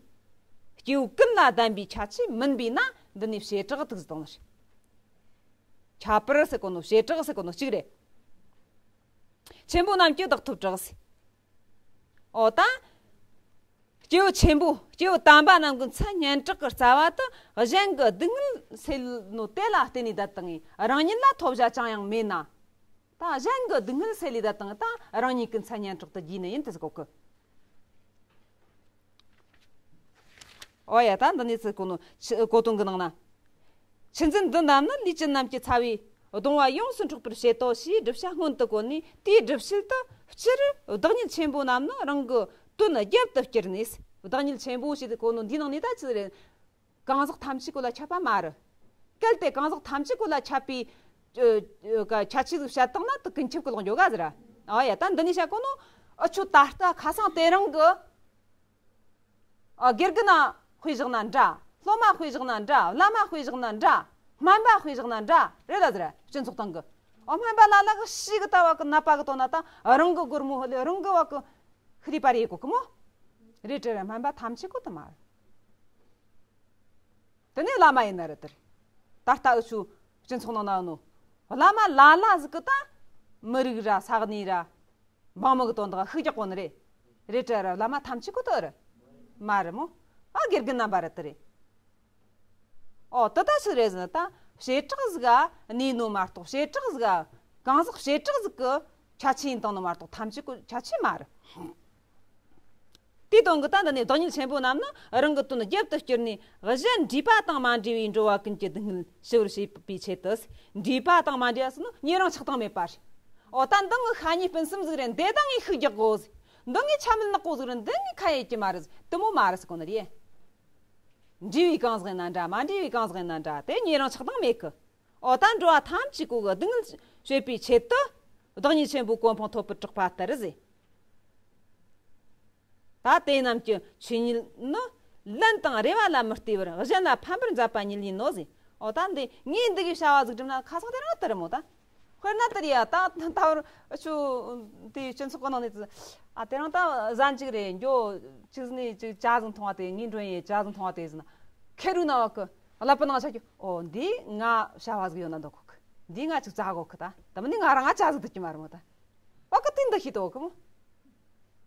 སྐྱེས་བུ་ཀུན་ལ་ལྡན་པའི་ཁྱད་ཆོས་མིན་པས་ན་འདི་ནས་བྱེ་བྲག་ཏུ་ཟེར་དང་ནི། ཁྱད་པར་ཟེར་གོ་ནོ་བྱེ་བྲག་ཟེར་གོ་ནོ་གཅིག་རེད། ཆེན་པོ་རྣམས་ཀྱི་བདག་ཐོབ་གྲགས་ཟེར། ཨོ་ད། སྐྱེས་བུ་ཆེན་པོ་སྐྱེས་བུ་དམ་པ་རྣམས་ཀྱི་མཚན་སྙན་གྲགས་ཀྱི་རྩ་བ་དེ་གཞན་གྱི་སྡུག་བསྔལ་སེལ་ནོ་དེ་ལ་བརྟེན་ནས་བསྡད་བཏང་ངས་རང་ཉིད་ལ་ཐོབ་བྱ་ཅང་ཡང་མེད་ན། ད་གཞན་གྱི་སྡུག་བསྔལ་སེལ་ལས་བསྡད་བཏང་ད་རང་ཉིད་ཀྱི་མཚན་སྙན་གྲགས་དེ་རྒྱས་ནི་ཡིན་དེ་ཟེར་གོ་གི། ཨོ་ཡ། ད་འདི་ནས་ཚིག་གོ་ནོ་ཆི་གོ་དོན་གྱི་ནང་ན། ཆུ་འཛིན་འདི་རྣམས་ནི་ལུས་ཅན་རྣམས་ཀྱི་ཚ་བའི་ གདུང་བ་ཡོངས་སུ་འཕྲོག་པར་བྱེད་དོ་ཞེས་བསྒྲུབ་བྱ་སྔོན་དུ་བཀོད་ནས། དེའི་སྒྲུབ་བྱེད་དུ་སྤྱིར་བདག་ཉིད་ཆེན་པོ་རྣམས་ནི་རང་གི་དོན་རྒྱབ་ཏུ་བསྐྱུར་ནས། བདག་ཉིད་ཆེན་པོ་ཞེས་བཀོད་ནོ་འདིའི་ནང་ནས་ད་ཅི་རེད། གང་ཟག་ཐམས་ཅད་ཀུན་ལ་ཁྱབ་པ་མ་རེད། གལ་ཏེ་གང་ཟག་ཐམས་ཅད་ཀུན་ལ་ཁྱབ་པའི་ཁྱད་ཆོས་ཟིག་བཤད་བཏང་ན་དེ་ཀུན་ཁྱབ་ཀྱི་ལོག་འགྱོ་ག་ཟེར། ཨ་ཡ། ད་འདི་ནས་བཤད་གོ་ནོ། ཨ་ཆོ་ད་ལྟ་ཁ་སང་དེ་རིང་གི། ཨ་དགེ་རྒན་ན་དཔེ་བཞག་ན་འདྲ། སློབ་མ་དཔེ་བཞག་ན་འདྲ། བླ་མ་དཔེ་བཞག་ན་འདྲ། སྨན་པ་དཔེ་བཞག་ན་འདྲ་རེད་ལ་ཟེར། སྤྱི་ཚོགས་སྟེང་གི། ཨ་སྨན་པ་ལ་ལ་གི་ཤི་གི་ལྟ་བ་གི་ནད་པ་གི་དོན་ན་ད་རང་གི་སྒོར་མོ་ཧ་ལས་རང་གི་བ་གི་ཤི་ལས་པ་རེད་གོ་གི་མོ། རེད་དྲ་ར། སྨན་པ་ཐམས་ཅད་ཀོ་དུ་མ་རེད། དེ་ནས་བླ་མ་ཡིན་ན་རེད་དེ་རེད། ད་ལྟ་འུ་ཆོ་སྤྱི་ཚོགས་ནང་ན་ནོ། བླ་མ་ལ་ལ་ཟིག་གི་ད་མི་རིགས་ར་ས་གནས་ར། འབངས་མི་གི་དོན་དག་ཤུགས་རྒྱག་གོ་ནི་རེད། རེད་དྲ་ར། བླ་མ་ཐམས་ཅད་ཀོ་དུ་རེད། མ་རེད་མོ། ཨ་དགེ་རྒན་རྣམ་པ་རེད་དེ་རེད། ཨོ་དེ་ད་ཆི་རེད་ཟེར་ན་ད་བྱེ་བྲག་ཟིག་ག་གནས་ནོ་མ་གཏོགས། བྱེ་བྲག་ཟིག་ག་གང་ཟག་བྱེ་བྲག་ཟིག་གི་ཁྱད་ཆོས་ཡིན་བཏང་ནོ་མ་གཏོགས་ཐམས་ཅད་ཀོ་ཁྱད་ཆོས་མ་རེད། དེའི་དོན་གྱི་ད་འདི་ནས་བདག་ཉིད་ཆེན་པོ་རྣམས་ནི་རང་གི་དོན་རྒྱབ་ཏུ་བསྐྱུར་ནས། གཞན་འདྲེས་པ་དང་མ་འདྲེས་པའི་འགྲོ་བ་ཀུན་གྱི་སྡུག་བསྔལ་ཞི་བར་བྱེད་པའི་ཆེད་དུ། འདྲེས་པ་དང་མ་འདྲེས་པ་ཟེར་ནོ་ཉེ་རིང་ཆགས་སྡང་མེད་པ་རེད། ཨོ་ད་འདི་ངི་ཤ་ཉེ་སྤུན་གསུམ་ཟིག་རེད། འདི་ད་ངས་ཤུགས་རྒྱག་གོ་ཟིག་འདི་ངས་ཆ་མེད་ནག་གོ་ཟིག་རེད། འདི་ངས་ཁ་ཡེད་ཀྱི་མ་རེད་ཟིག་དེ་མོ་མ་རེད་ཟེར་གོ་ནི་རེད། འདྲེས་པའི་གང་ཟག་ཡིན་ན་འདྲ། མ་འདྲེས་པའི་གང་ཟག་ཡིན་ན་འདྲ། དེ་ཉེ་རིང་ཆགས་སྡང་མེད་གི། ཨོ་ད་འགྲོ་བ་ཐམས་ཅད་ཀོ་གི་སྡུག་བསྔལ་བྱེད་པའི་ཆེད་དུ། བདག་ཉིད་ཆེན་པོའི་གོ་འཕང་ཐོབ་པར་གྲགས་པ་ལྟར་ཟེར། ད་དེ་རྣམས་ཀྱི་ཆོས་ཉིད་ནི་ལན་དང་རེ་བ་ལ་མི་ལྟོས་པར་གཞན་ལ་ཕན་པར་མཛད་པ་ཉིད་ཡིན་ནོ་ཟེར། ཨོ་ད་འདི་ངས་འདི་གི་བྱ་བ་ཟིག་བསྒྲུབས་ན་ཁ་སང་དེ་རིང་ལྟར་མོ་ད། དཔེར་ན་དེ་རེད་ཡ། ད་ད་བར་ཆུ་དེའི་སྤྱི་ཚོགས་ཀྱི་ནང་ནས་ཙི། ཨ་དེ་རིང་ད་གཟའ་གཅིག་རེད། འགྱོ་གཅིག་ནས་གཅིག་ཇ་ཟིག་འཐུང་བ་དེ། ངས་འགྲོ་ཡིན། ཇ་ཟིག་འཐུང་བ་དེ་ཟིན་ན། ཁེ་རུ་ན་བ་གི་ཀླད་པ་ནང་ཆ་གི། ཨོ་འདི་ང་བྱ་བ་ཟིག་ཡོད་ན་འདོད་གོ་གི། འདི་ང་གཅིག་བཙལ་གོ་གི། ད་ད་མི་ནི་ང་རང་ང་ཇ་ཟིག་འཐུང་གི་མ་རེད་མོ་ད། བ་གི་དེ་འདི་ཤེས་དོ་གི་མོ།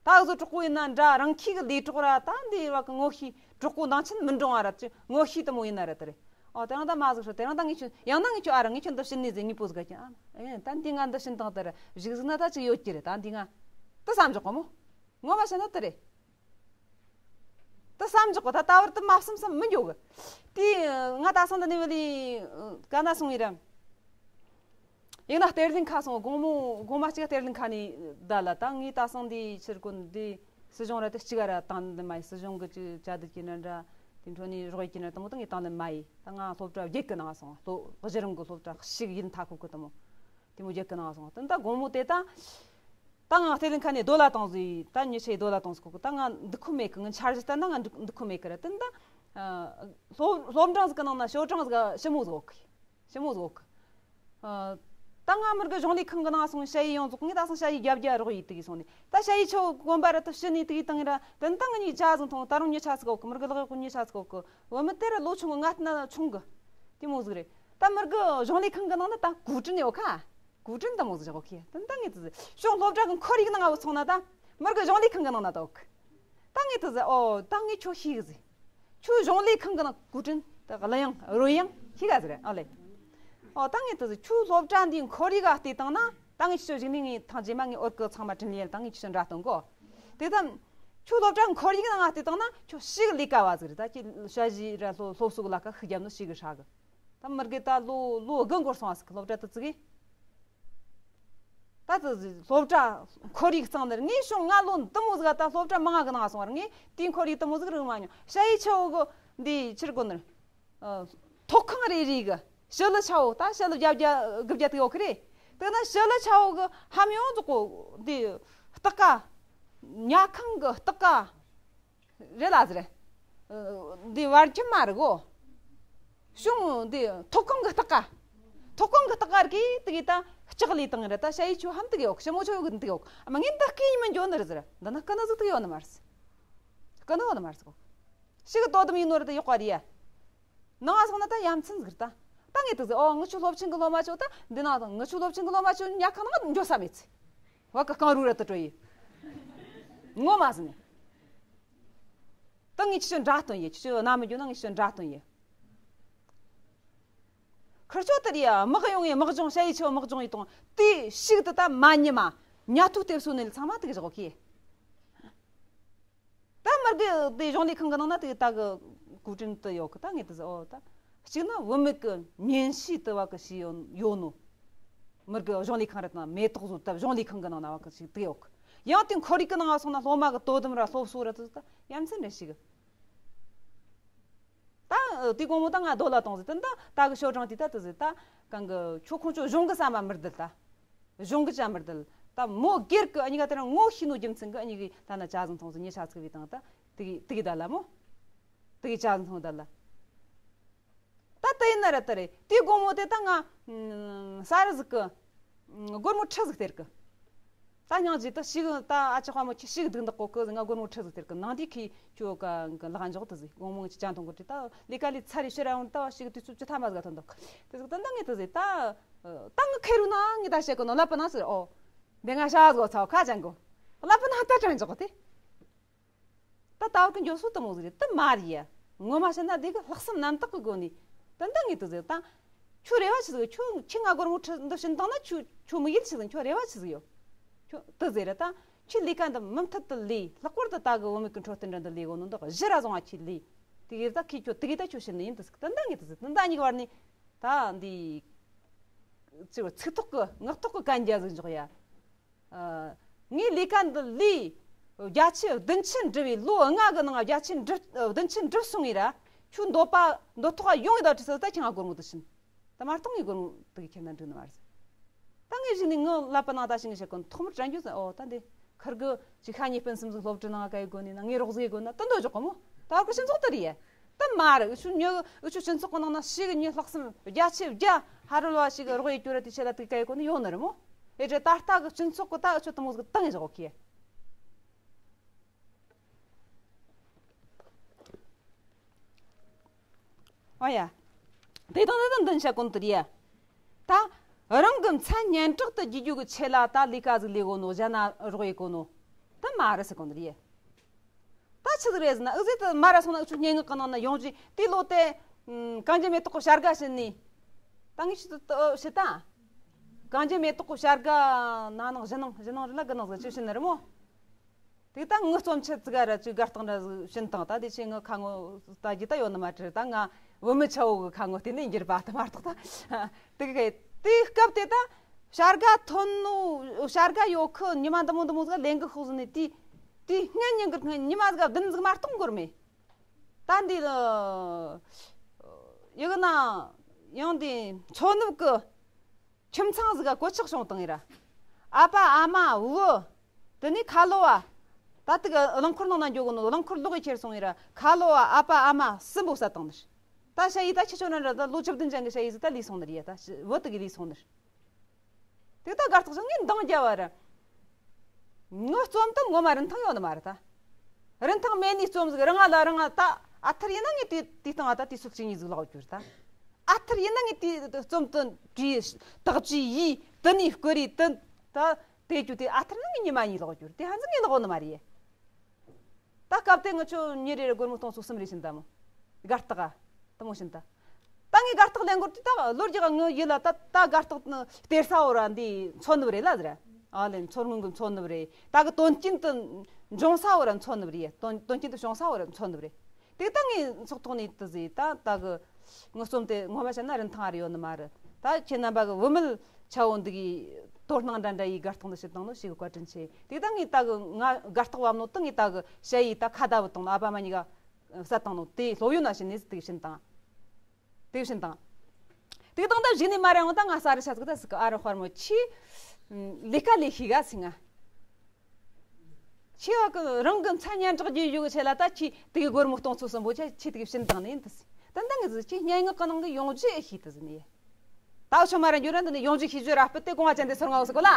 ད་གཟོད་གྲོགས་པོ་ཡིན་ན་འདྲ། རང་ཁྱི་གི་ལས་གྲོགས་ར། ད་འདི་བ་གི་ངོ་ཤེས་གྲོགས་པོ་ནང་ཆེན་མི་འགྲོ་བ་ར། ཅི་ངོ་ཤེས་དུ་མོ་ཡིན་ན་ར་དེ་རེད། ཨོ་དེ་རིང་ད་མ་ཟིག་ཧྲི། དེ་རིང་ད་ངས་ཁྱོད་ཡང་ན་ངས་ཁྱོད་ཨ་ར་ངས་ཁྱོད་འདི་བྱིན་ནས་ཟེར། ངས་པོ་ཟིག་ག་ཀྱང་ཨ་ཨེ་ད་འདི་ང་འདི་བྱིན་དང་དེ་ར་བཞུགས་ཟིག་ན་ད་ཅིག་ཡོད་ཀྱི་རེད། ད་འདི་ང་ད་བསམ་འཇོག་གོ་མོ། ངོ་མ་བྱས་ན་དེ་རེད། ད་བསམ་འཇོག་གོ། ད་ད་བར་དུ་མ་བསམ་བསམ་མི་འགྱོ་གི། དེ་ང་ད་སང་འདི་ནས་བ་ལི་ག་ན་སོང་ཡིན་ར། ཡིན་ན་གཏེར་ལེན་ཁ་སོང་། དགོང་མོ་དགོང་མ་གཅིག་གཏེར་ལེན་ཁ་ནས་བསྡད་ལ། ད་ངས་ད་སང་འདི་ཕྱིར་ཀུན་འདི་སྲིད་གཞུང་ར་དེ་གཅིག་ར་དང་འདི་མ་ཡིན། སྲིད་གཞུང་གི་ཅི་བཅའ་སྡོད་ཀྱི་ནི་འདྲ། དེ་འཕྲོ་ནས་རོགས་ཡིན་གྱི་ནི་དང་པོ་ད་ངས་དང་ལེན་མ་ཡིན། ད་ང་སློབ་གྲྭ་བརྒྱད་ཀྱི་ནང་སོང་། སློབ་གཞི་རིམ་གི་སློབ་གྲྭ་ཞིག་ཡིན་མཐའ་ཁུག་གི་དང་པོ་དེ་མོ་བརྒྱད་ཀྱི་ནང་སོང་། དེ་ད་དགོང་མོ་དེ་ད་ད་ང་གཏེར་ལེན་ཁ་ནས་རྡོ་ལ་བཏང་ཟིག་ད་ཉི་ཆའི་རྡོ་ལ་བཏང་ཟིག་གོ་གི། ད་ང་འདུག་ཁོམ་མེད་གི། ང་འཆར་གཞི་ལྟར་ན་ང་འདུག་འདུག་ཁོམ་མེད་གི་ར། དེ་ད་སློབ་སློབ་འབྲིང་ཟིག་གི་ནང་ན་ཞོ་གྲང་ཟིག་ཞི་མོ་ཟིག་ཡོད་གི། ཞི་མོ་ཟིག་ཡོད་གི། ཨ། ད་ང་མི་རིགས་གཞུང་ལས་ཁང་གི་ནང་སོང་ཞ་ཡི་ཡོང་ཟིག་ངས་ད་སང་ཞ་ཡི་རྒྱབ་རྒྱབ་རོགས་ཡིན་དུ་གི་སོང་ནས། ད་ཞ་ཡི་ཆོ་དགོན་པ་ར་ད་ཕྱི་ནས་དུ་གི་བཏང་ར། དེ་ད་ང་གཉིས་ཇ་ཟིག་འཐུང་། ད་རུང་ཉི་ཆ་ཟིག་ཡོད་གི། མི་རིགས་ལག་གཡོག་གི་ཉི་ཆ་ཟིག་ཡོད་གི། བུད་མེད་དེ་ར་ལོ་ཆུང་གི། ང་ན་ཆུང་གི། དེ་མོ་ཟིག་རེད། ད་མི་རིགས་གཞུང་ལས་ཁང་གི་ནང་ན་ད་གུ་དྲིན་ཡོད་ཁ། གུ་དྲིན་ད་མོ་ཟིག་ཡོད་གི། དེ་ད་ངས་དུ་ཟིག་ཤོང་སློབ་གྲྭ་གི་ཁོར་ཡུག་ནང་ང་བུད་སོང་ན་ད་མི་རིགས་གཞུང་ལས་ཁང་གི་ནང་ན་ད་ཡོད་གི། ད་ངས་དུ་ཟེར། ཨོ་ད་ངས་ཁྱོད་ཤེས་གི་ཟེར། ཁྱོད་གཞུང་ལས་ཁང་གི་ནང་གུ་དྲིན་ད་གླུ་དབྱངས་རོལ་དབྱངས་ཤེས་ག་ཟེར། ཨོ་ལེ། ཨོ་ད་ངས་དུ་ཟེར། ཁྱོད་སློབ་གྲྭ་འདིའི་ཁོར་ཡུག་ག་བལྟས་བཏང་ན། ད་ངས་ཁྱོད་གཞུག་ནས་ངས་ཐེངས་རྗེས་མ་ངས་འོད་གི་ཚང་མ་དྲིན་ལན་ད་ངས་ཁྱོད་འདྲ་སྟོན་གོ། དེ་ད་ཁྱོད་སློབ་གྲྭ་ཁོར་ཡུག་ནང་ང་བལྟས་བཏང་ན་ཁྱོད་ཤེས་གི་ལས་ཀ་བ་ཟིག་རེད། ད་ཁྱོད་ཞ་ཡི་ར་སློབ་སློབ་གསོ་གི་ལས་ཀ་ཤུགས་རྒྱབ་ནོ་ཤེས་གི་ཧྲ་གི། ད་མི་རིགས་ད་ལོ་ལོ་དགུ་འགོར་སོང་བ་ཟིག་སློབ་གྲྭ་དུ་བཙུགས་གི། ད་དུ་སློབ་གྲྭ་ཁོར་ཡུག་གཙང་ནར་ངས་བྱུང་། ང་ལོ་འདི་མོ་ཟིག་ད་སློབ་གྲྭ་མང་ང་གི་ནང་སོང་བར་ངས་དེའི་ཁོར་ཡུག་འདི་མོ་ཟིག་རིག་མ་མྱོང་། ཞ་ཡི་ཆོ་གི་འདི་ཕྱིར་གོ་ནར། ཨ། ཐོག་ཁང་རེ་རེ་གི་ཞི་ལུ་ཆའོ། ད་ཞི་ལུ་བརྒྱ་བརྒྱ་དགུ་བརྒྱ་དེ་ཡོད་གི་རེད། དེ་ན་ཞི་ལུ་ཆའོ་གི་ཧམ་ཡོང་ཟོག་གོ་འདི་སྟག་ཀ་ཉལ་ཁང་གི་སྟག་ཀ་རེད་ལ་ཟེར། ཨ། འདི་བར་ཁྱིམ་མ་རེད་གོ། གཞུང་འདི་ཐོག་ཁང་གི་སྟག་ཀ། ཐོག་ཁང་གི་སྟག་ཀ་རེད་གི། དེ་གི་ད་ལྕགས་ལས་བཏང་རེད། ད་ཞ་ཡི་ཆོ་ཧམ་དེ་གི་ཡོད། ཞི་མོ་ཆོ་གི་འདི་གི་ཡོད། ཨ་མ་ངས་འདི་སྐད་ཡིན་མི་འགྱོ་ནི་རེད་ཟེར། འདི་ན་སྐུ་ནུ་ཟིག་དེ་གི་ཡོད་ནི་མ་རེད། སྐུ་ནུ་ཡོད་ནི་མ་རེད་གོ། ཞིག་དོ་དམ་ཡིན་ནོ་རེད། ད་ཡོག་པ་རེད་ཡ། ནང་སོང་ན་ད་ཡ་མཚན་ཟིག་རེད། ད་ད་ངས་དེ་ཟེར། ཨོ་ངི་ཆོ་སློབ་ཆེན་གི་སློབ་མ་ཆོ་ད་འདི་ན་ད་ངི་ཆོ་སློབ་ཆེན་གི་སློབ་མ་ཆོ་ཉལ་ཁང་ནང་འགྱོ་ས་མེད་ཚེ། བ་ཀ་གང་རུ་ར་ཏུ་འགྲོ་ཡི། ངོ་མ་ཟིན་ནས། ད་ངས་ཁྱེད་ཆོ་འདྲ་སྟོན་ཡི། ཁྱེད་ཆོ་ན་མི་འགྱོ་ན་ངས་ཁྱེད་ཆོ་འདྲ་སྟོན་ཡི། ཁིར་ཆོ་དེ་རེད་ཡ། དམག་ཡོང་ཡི་དམག་སྦྱོང་བྱ་ཡི་ཆོ་དམག་སྦྱོང་ཡི་དང་དེ་ཞིག་ཏུ་ད་མ་ཉི་མ་ཉ་ཐུག་དེབ་སོ་ནས་ཚང་མ་དེ་གི་བཞག་གི། ད་མི་དགེ་དེ་གཞུང་ལས་ཁང་གི་ནང་ན་དེ་ད་གི་གུ་དྲིན་དུ་ཡོད་གི། ད་ངས་དེ་ཟེར། ཨོ་ད་གཅིག་ན་བུད་མེད་གི་མཉེན་གཤིས་དུ་བ་གི་ཞིག་ཡོད་ཡོད་ནོ། མི་གི་གཞུང་ལས་ཁང་རེད་དང་མེ་ཏོག་བཟོ་སྟབས་གཞུང་ལས་ཁང་གི་ནང་ན་བ་གི་ཞིག་དེ་ཡོད་གི། ཡང་དེ་ཁོར་ཡུག་གི་ནང་ང་སོང་ན་སློབ་མ་གི་དོ་དམ་ར་སློབ་གསོ་ར་དེ་ད་ཡ་མཚན་རེད་ཞིག་གི། ད་དེ་དགོང་མོ་ད་ང་རྡོ་ལ་གཏོང་ཟེར་དེ་ད་ད་གི་ཤོ་གྲང་དེ་ད་དེ་ཟེར་ད་གང་གི་ཁྱོད་ཁོང་ཚོ་གཞུང་གི་ས་མ་མི་རྡུལ་ད། གཞུང་གི་ཅ་མི་རྡུལ། ད་མོ་སྒེར་གི་གཉིས་ཀ་དེ་རང་ངོ་ཤེས་ནོ་རྒྱུ་མཚན་གི་གཉིས་ཀི་ད་ན་ཅ་ཟིང་ཐོང་ཟེར་ཉི་ཤ་ཚིག་བི་དང་ད་དེ་གི་དེ་གི་ད་ལ་མོ། དེ་གི་ཅ་ཟིང་ཐོང་ད་ལ། ད་ད་ཡིན་ན་ར་ད་རེད་དེ་དགོང་མོ་དེ་ད་ང་ས་རི་ཟིག་གི་སྒོར་མོ་ཁྲི་ཟིག་སྟེར་གི། ད་སྙིང་རྗེ་ད་ཞིག་ད་ཨ་ཅག་དཔའ་མོ་ཁྱི་ཞིག་སྡུག་འདག་གོ་གི་ང་སྒོར་མོ་ཁྲི་ཟིག་སྟེར་གི་ནང་དེ་ཁི་ཁྱོ་ག་གི་ལག་འཇོག་ད་ཟིག་དགོང་མོ་ང་ཅི་ཅང་ཐོང་གི་དེ་ད་ལས་ཀ་ལས་ཚར་རེ་ཕྱིར་ར་འོང་ད་ཞིག་དུས་ཚོད་བཅུ་ཐམ་པ་ཟིག་ཐོན་འདུག་དེ་ཟིག་ད་འདང་ངེ་ད་ཟིག་ད་ད་ང་ཁེ་རུ་ན་ངེ་ད་བཤད་གི་ནོ་ལབ་པ་ན་ཟིག་ཨོ། འདི་ང་ཤ་ཟིག་ཚའོ་ཁ་ཅང་གོ་ལབ་པ་ན་ད་དྲན་འཇོག་གི་དེ། ད་ད་བར་གི་འགྱོ་སོ་དུ་མོ་ཟིག་རེད་དུ་མ་རེད་ཡ། ངོ་མ་བཤད་ན་འདི་གི་ལྷག་བསམ་རྣམ་དག་གི་སྒོ་ནས་ད་འདང་ངེ་དུ་ཟེར་ད། ཁྱོད་རེ་བ་ཆི་ཟིག་ཁྱོད་ཁྱི་ང་སྒོར་མོ་ཁྲི་འདི་བྱིན་བཏང་ན་ཁྱོད་ཁྱོད་མི་ཡིད་ཆི་ཟིག་ཁྱོད་རེ་བ་ཆི་ཟིག་ཡོད། ཁྱོད་དུ་ཟེར་ར་ད། ཁྱོད་ལས་ཀ་འདི་མུ་མཐུད་དུ་ལས་ལྷག་པར་དུ་ད་གི་བུད་མེད་ཀྱི་འཕྲོད་བསྟེན་འདྲ་འདི་ལས་གོ་ནོ་འདི་གཞི་ར་བཟུང་བ་ཁྱོད་ལས། དེ་གིར་ད་ཁྱི་ཁྱོད་དེ་གི་ད་ཁྱོད་བྱིན་ནི་ཡིན་དུ་ཟིག་ད་འདང་ངེ་དུ་ཟིག་ད་འདང་ངེ་གི་བར་ནས་ད་འདི། ཅི་བ་ཚིག་ཐོག་གི་ངག་ཐོག་གི་གན་རྒྱ་ཟིག་འཇོག་ཡ། ངས་ལས་ཀ་འདི་ལས། བརྒྱ་ཆ་བདུན་ཅུ་འགྲུབ་བའི་ལོ་ལྔ་གི་ནང་བརྒྱ་ཆ་འགྲུབ་བདུན་ཅུ་འགྲུབ་སོང་ངས་ར། ཁྱོད་འདོད་པ་འདོད་ཐོག་ཡོང་ཡོད་ད་དྲི་ས་ད་ཁྱེད་ང་སྒོར་མོ་དུ་ཕྱིན། ད་མ་གཏོང་ངས་སྒོར་མོ་དུ་ཁྱེར་ན་འགྲིག་ནི་མ་རེད། ད་ངས་གཞི་ནས་ངའི་ལབ་པ་ནང་ད་ཞིག་ངས་བཤད་གོ་ཐོག་མར་དྲན་རྒྱུ་ཟེར་ཨོ་ད་འདི་ཁུར་གི་ཅིག་ཤ་ཉེས་སྤུན་གསུམ་ཟིག་སློབ་གྲྭ་ནང་ག་ཡི་དགོ་ནི་ན་ངས་རོགས་ཟིག་ཡི་དགོ་ན་ད་འདོད་ཆོག་གོ་མོ་ད་གི་སྤྱི་ཚོགས་དུ་རེད། ད་མ་རེད། འུ་ཆོ་མྱི་འུ་ཆོ་སྤྱི་ཚོགས་ཀྱི་ནང་ན་ཞིག་ཉི་ལྷག་བསམ་བརྒྱ་ཆ་བརྒྱ་ཧ་རོལ་བ་ཞིག་རོགས་ཡེད་རྒྱུ་ར་དེ་ཆེ་ལ་དེ་ག་ཡེད་གོ་ནི་ཡོད་ནི་རེད་མོ། ཨེ་ཅེ་ད་ལྟ་གི་སྤྱི་ཚོགས་ཀྱི་ད་འུ་ཆོ་དུ་མོ་ཟིག་བཏང་ཡེ་བཞག་གི། ཨོ་ཡ། དེ་དང་དེ་དང་འདི་འཆད་གོ་ནི་དེ་རེད་ཡ། ད་རང་གི་མཚན་སྙན་གྲགས་དུ་རྒྱས་རྒྱུ་གི་ཆེད་ལ་ད་ལས་ཀ་ཟིག་ལས་གོ་ནོ་གཞན་ན་རོགས་ཡེད་གོ་ནོ། ད་མ་རེད་ཟེར་གོ་ནི་རེད་ཡ། ད་ཆི་ཟིག་རེད་ཟེར་ན་འུ་ཟེ་དུ་མ་ར་སོང་ན་འུ་ཆོ་སྙན་ངག་གི་ནང་ན་ཡོང་རྒྱུ་དེ་ལོ་དེ། ཨམ། གངས་ཅན་མེ་ཏོག་གི་བྱ་དགའ་བྱིན་ནི། ད་ངས་ཤི་ཏུ་ཤི་ད། གངས་ཅན་མེ་ཏོག་གི་བྱ་དགའ་ན་ནང་བཞིན་ནང་བཞིན་ནང་རི་ལ་གི་ནང་ཟེར་ཅི་བྱིན་ནི་རེད་མོ། དེ་ད་ངི་རྩོམ་ཆེ་ཙི་ག་ར་ཅི་དགའ་རྟགས་འདྲ་ཟིག་བྱིན་དང་ད་དེ་ཆེ་ངི་ཁ་ངོ་ད་རྒྱུ་ད་ཡོད་ནི་མ་དྲི་ད་ང་བུད་མེད་ཆ་བོ་གི་ཁ་ངོ་དེ་ནས་འགྱུར་བ་ད་མ་གཏོགས་ད། དེ་གི་དེའི་སྐབས་དེ་ད་བྱ་དགའ་ཐོན་ནོ་བྱ་དགའ་ཡོད་ཁི་ཉི་མ་འདི་མོ་འདི་མོ་ཟིག་ལེན་གི་ཤོག་ཟིན་ནས་དེ་དེ་སྔན་ཉིན་གི་སྔན་ཉི་མ་ཟིག་བདུན་ཟིག་མ་གཏོང་གོར་མེད། ད་འདི་ཡི་གི་ན་ཡང་འདི་མཚོ་ནུབ་གི་ཁྱིམ་ཚང་ཟིག་ག་གོད་ཆག་བྱུང་བཏང་ཡི་ར། ཨ་ཕ་ཨ་མ་བུ། དེ་ནས་ཁ་ལོ་བ། ད་དེ་གི་རླངས་འཁོར་ནང་ན་འགྱོ་གི་ནོ་རླངས་འཁོར་ལོག་གི་ཁྱེར་སོང་ཡི་ར་ཁ་ལོ་བ་ཨ་ཕ་ཨ་མ་གསུམ་པོ་བསད་བཏང་ནི། ད་ཞ་ཡི་ད་ཁྱི་ཆོ་ན་ར་ད་ལོ་བཅུ་བདུན་ཅན་གི་ཞ་ཡི་ཟིག་ད་ལུས་སོང་ནི་རེད་ཡ་ད་བུ་དེ་གི་ལུས་སོང་ནི། དེ་ད་དགའ་རྟགས་ཤིག་ངས་འདང་རྒྱབ་བ་ར། ངའི་རྩོམ་དུ་ངོ་མ་རིན་ཐང་ཡོད་ནི་མ་རེད་ད། རིན་ཐང་མེད་ནི་རྩོམ་ཟིག་རང་ང་ལ་རང་ང་ད་ཨ་ཐར་ཡིན་ན་ངས་དེ་དེ་སྟེང་ང་ད་དེ་སུག་ཅིག་གཉིས་ཟིག་ལོག་གྱུར་ད། ཨ་ཐར་ཡིན་ན་ངས་དེ་རྩོམ་དུ་བྲིས་དག་ཅི་ཡིས་དུ་ནི་བསྐུར་རེ་དུ་ད་དེ་རྒྱུ་དེ་ཨ་ཐར་ན་ངས་ཉི་མ་གཉིས་ལོག་གྱུར་དེ་ཧ་ཟིག་ངས་ལོག་ནི་མ་རེད་ཡ། ད་སྐབས་དེ་ང་ཆོ་ཉིན་རེ་རེ་སྒོར་མོ་སྟོང་ཚོ་གསུམ་རེ་བྱིན་ད་མོ། དགའ་རྟགས་ཨ། དུ་མོ་བྱིན་ད། ད་ངས་དགའ་རྟགས་ལེན་གོ་དུས་ད་ལོ་རྒྱག་ངའི་ཡིད་ལ་ད་ད་དགའ་རྟགས་ནི་སྟེར་ས་འོ་ར་འདི་མཚོ་ནུབ་རེད་ལ་ཟེར། ཨ་ལེ་མཚོ་སྔོན་གི་མཚོ་ནུབ་རེད། ད་གི་དོན་རྐྱེན་དུ་འབྱུང་ས་འོ་ར་མཚོ་ནུབ་རེད། དོན་དོན་རྐྱེན་དུ་བྱུང་ས་འོ་ར་མཚོ་ནུབ་རེད། དེ་ད་ངས་ཚོགས་ཐོག་ནས་དུ་ཟེར་ད་ད་གི་ངའི་རྩོམ་དེ་ངོ་མ་བཤད་ན་རིན་ཐང་ཨ་རེ་ཡོད་ནི་མ་རེད། ད་ཁྱེད་རྣམ་པ་གི་བུད་མེད་ཆ་བོ་འདི་གི་དོ་སྣང་འདྲ་འདྲ་ཡིས་དགའ་རྟགས་འདི་ཞིག་བཏང་ནོ་ཞིག་གི་བཀའ་དྲིན་ཆེ། དེ་ད་ངས་ད་གི་ང་དགའ་རྟགས་བབ་ནོ་ད་ངས་ད་གི་ཞ་ཡིས་ད་ཁ་བརྡ་བུ་བཏང་ནོ་ཨ་ཕ་མ་གཉིས་ཀ་བསད་བཏང་ནོ་དེ་སློབ་ཡོན་ན་བྱིན་ནས་དེ་བྱིན་བཏང་། དེ་བྱིན་བཏང་། དེ་དང་ད་གཞི་ནས་མ་རེད་འོང་ད་ང་ས་རི་ཆ་ཟིག་ད་ཟིག་གི་ཨ་རི་དཔལ་མོ་ཁྱི། ལས་ཀ་ལས་ཤིག་ག་སི་ང་། ཁྱི་བ་གི་རང་གི་མཚན་སྙན་གྲགས་རྒྱས་ཡོད་གི་ཆེད་ལ་ད་ཁྱི་དེ་གི་སྒོར་མོ་སྟོང་ཚོ་གསུམ་པོ་ཆ་ཁྱི་དེ་གི་བྱིན་བཏང་ནས་ཡིན་ད་སི། ད་འདང་ངི་ཟིག་ཁྱི་སྙན་ངག་གི་ནང་གི་ཡོང་རྒྱུ་ཨེ་ཤེས་ད་ཟི་ནི། ད་ཆོ་མ་ར་འགྱུར་ར་འདི་ནི་ཡོང་རྒྱུ་ཤེས་རྒྱུ་ར་སྤུ་དེ་གོང་བ་ཅན་དེ་སོར་ང་འོ་སི་གོ་ལ།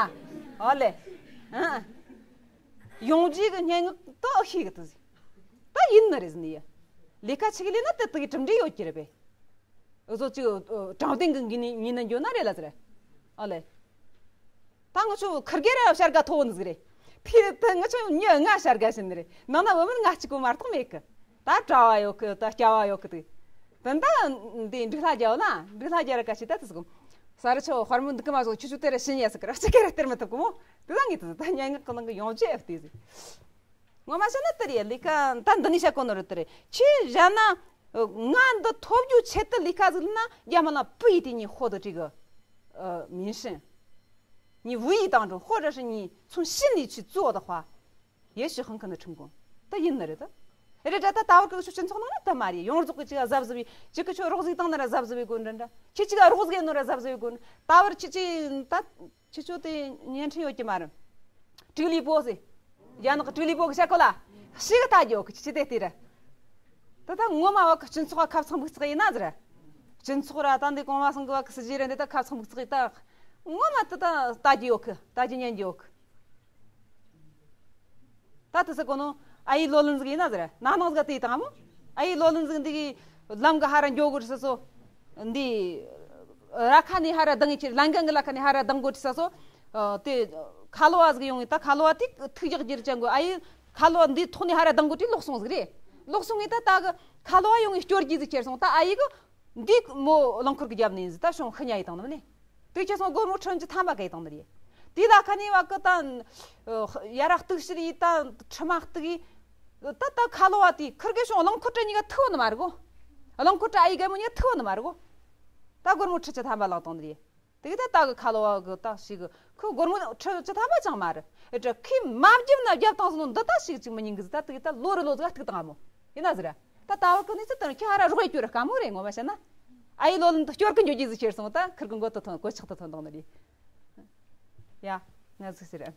ཨོ་ལེ། ཨ། ཡོང་རྒྱུ་གི་སྙན་ངག་ཏོ་ཨེ་ཤེས་གི་ད་ཟི། ད་ཡིན་ནི་རེད་ཟི་ནི། ལས་ཀ་ཆི་གི་ལས་ན་དེ་དེ་གི་གྲུབ་འབྲས་ཡོད་ཀྱི་རེད་པས། འུ་ཚོ་ཅིག་དྲང་བདེན་གི་ངོས་ནས་ངོས་ནས་འགྱོ་ན་རེད་ལ་ཟེར། ཨ་ལེ། ད་ང་ཆོ་ཁིར་གེ་ར་བྱ་དགའ་ཐོབ་ནི་ཟིག་རེད། དེ་ད་ང་ཆོ་མྱི་ལྔ་བྱ་དགའ་བྱིན་ནི་རེད། ནང་ན་བུད་མེད་ང་གཅིག་པོ་མ་གཏོགས་མེད་གི། ད་གྲྭ་བ་ཡོད་གི་ད་སྐྱ་བ་ཡོད་གི་དེ། ད་ད་འདི་འབྲུག་ལྷ་རྒྱལ་བ་ལ་འབྲུག་ལྷ་རྒྱལ་ར་ཀ་ཞིག་ད་དེ་ཟིག་གོ། ས་རུ་ཆོ་དཔར་མོ་འདི་གི་མ་ཟོ་ཆུ་ཆུ་དེ་ར་ཤི་ཉེ་ཟིག་གི་ར་གཅིག་གེ་ར་སྟེར་མི་ཐུབ་གི་མོ། དེ་ད་ངས་དེ་ད་སྙན་ངག་གི་ནང་གི་ཡོང་རྒྱུ་ཨེ་བལྟས་ཟིག་ངོ་མ་བཤད་ན་དེ་རེད་ལས་ཀ་ད་འདི་ནས་བཤད་གོ་ནོ་རེད་དེ་རེད། ཁྱེད་གཞན་ན་ང་འདི་ཐོབ་རྒྱུ་ཆེད་དུ་ལས་ཀ་ཟིག་ལས་ན་རྒྱ་མ་ལ་པུ་ཡི་དེ་ཉིད་ཧོ་དུ་བྲིས་གི་མིན་ཤིན། 你无意当中，或者是你从心里去做的话，也许很可能成功。 ད་ཡིན་ནི་རེད་ད། རེད་ད། ད་ད་བར་གི་ཆོ་སྤྱི་ཚོགས་ནང་ན་ད་མ་རེད། ཡོངས་རྫོགས་གི་ཅིག་གཟབ་གཟབ་བྱེད་གི། ཆོ་རོགས་ཟིག་བཏང་ན་ར་གཟབ་གཟབ་བྱེད་དགོས་འདྲ་འདྲ། ཁྱེད་ཅིག་ག་རོགས་ཟིག་ཡིན་ནོ་ར་གཟབ་གཟབ་བྱེད་དགོས། ད་བར་ཁྱེད་ཅིག་ད་ཁྱེད་ཆོ་དེ་བརྙན་འཕྲིན་ཡོད་ཀྱི་མ་རེད། ཀྲིག་ལི་པོ་ཟེར། རྒྱ་ནག་གི་ཀྲིག་ལི་པོ་གི་ཤ་ཁོ་ལ་ཤི་གི་ལྟ་རྒྱུ་གི་ཅི་དེ་དེ་རེད། ད་ད་ངོ་མ་བ་གི་སྤྱི་ཚོགས་ཁབ་ཚང་འབུག་ཚག་ཡིན་ན་ཟེར། སྤྱི་ཚོགས་ར་ད་འདི་གོང་མ་སང་གི་བ་གི་སྲིད་ཇུས་རེད། འདི་ད་ཁབ་ཚང་འབུག་ཚག་ཡིན། ད་ངོ་མ་ད་ད་ལྟ་རྒྱུ་ཡོད་གི། ལྟ་རྒྱུ་ཉན་རྒྱུ་ཡོད་གི། ད་དེ་ཚེ་གོ་ནོ་ཨ་ཡི་ལོ་ལོན་ཟིག་ཡིན་ན་ཟེར། ན་ནང་ཟིག་དེ་དང་མོ། ཨ་ཡི་ལོ་ལོན་ཟིག་འདི་གི་ལམ་གི་ཧ་ར་འགྱོ་གོ་ས་སོ། འདི་ར་ཁ་ནས་ཧ་ར་ལྡང་ཡི་ཁྱེར། ལན་གན་གི་ལ་ཁ་ནས་ཧ་ར་ལྡང་གོ་ས་སོ། ཨ་དེ་ཁ་ལོ་བ་ཟིག་ཡོང་ཡི། ད་ཁ་ལོ་བ་དེ་ཐུག་རྒྱག་རྒྱུར་ཅན་གོ། ཨ་ཡི་ཁ་ལོ་བ་འདི་ཐོག་ནས་ཧ་ར་ལྡང་གོ་དུས་ལོག་སོང་ཟིག་རེད། ལོག་སོང་ངི་ད་ད་གི་ཁ་ལོ་བ་ཡོང་ངི་སྐྱོར་གྱི་ཟིག་ཁྱེར་སོང་། ད་ཨ་ཡི་གི་འདི་མོ་རླངས་འཁོར་གི་རྒྱབ་ནས་ཡིན་ཟིག། ད་ཤོང་ཁི་ཉ་ཡི་དང་ནི་མ་ནི། དེ་ཁྱེར་སོང་སྒོར་མོ་ཁྲི་བཅུ་ཐམ་པ་ག་ཡི་དང་ནི་རེད། དེ་ལ་ཁ་ནས་བ་གི་ད་ཡ་ར་གཏུག་ཤི་རེད། ད་ཁྲི་མ་གཏུག་ཡི། ད་ད་ཁ་ལོ་བ་དེ་ཁིར་གི་ཤོང་རླངས་འཁོར་ཁྲི་གཉིས་ཀ་ཐུག་བ་ནི་མ་རེད་གོ། རླངས་འཁོར་ཁྲི་ཨ་ཡི་གི་མོ་གཉིས་ཐུག་བ་ནི་མ་རེད་གོ། ད་སྒོར་མོ་ཁྲི་བཅུ་ཐམ་པ་ལག་དང་ནི་རེད། དེ་གི་ད་ད་གི་ཁ་ལོ་བ་གི་ད་ཞིག་གི་ཁོ་སྒོར་མོ་ཁྲི་བཅུ་ཐམ་པ་ཅང་མ་རེད། ཨེ་ད་ཁོས་མ་བརྒྱབ་ན་བརྒྱབ་བཏང་སོང་ནོ་འདི་ད་ཞིག་ཅིག་མི་ཉན་གི་ཟིག། ད་དེ་གི་ད་ལོ་རེ་ལོ་ཟིག་ག་གཏུག་བཏང་མོ་ཡིན་ན་ཟེར། ད་ད་བར་གི་ནི་ཚེ་ད་ཁྱེད་ཧ་ར་རོགས་ཡ་སྐྱོར་དཀའ་མོ་རེད། ངོ་མ་བཤད་ན་ཨ་ཡི་ལོ་ལོན་ད་སྐྱོར་གི་འགྱོ་རྒྱུ་ཟིག་ཁྱེར་སོང་། ད་ཁིར་གི་མགོ་ཐོ་ཐོན་གོ་ཆག་ཐོ་ཐོན་བཏང་ནི་རེད། ཡ་ང་ཟིག་ཟེར།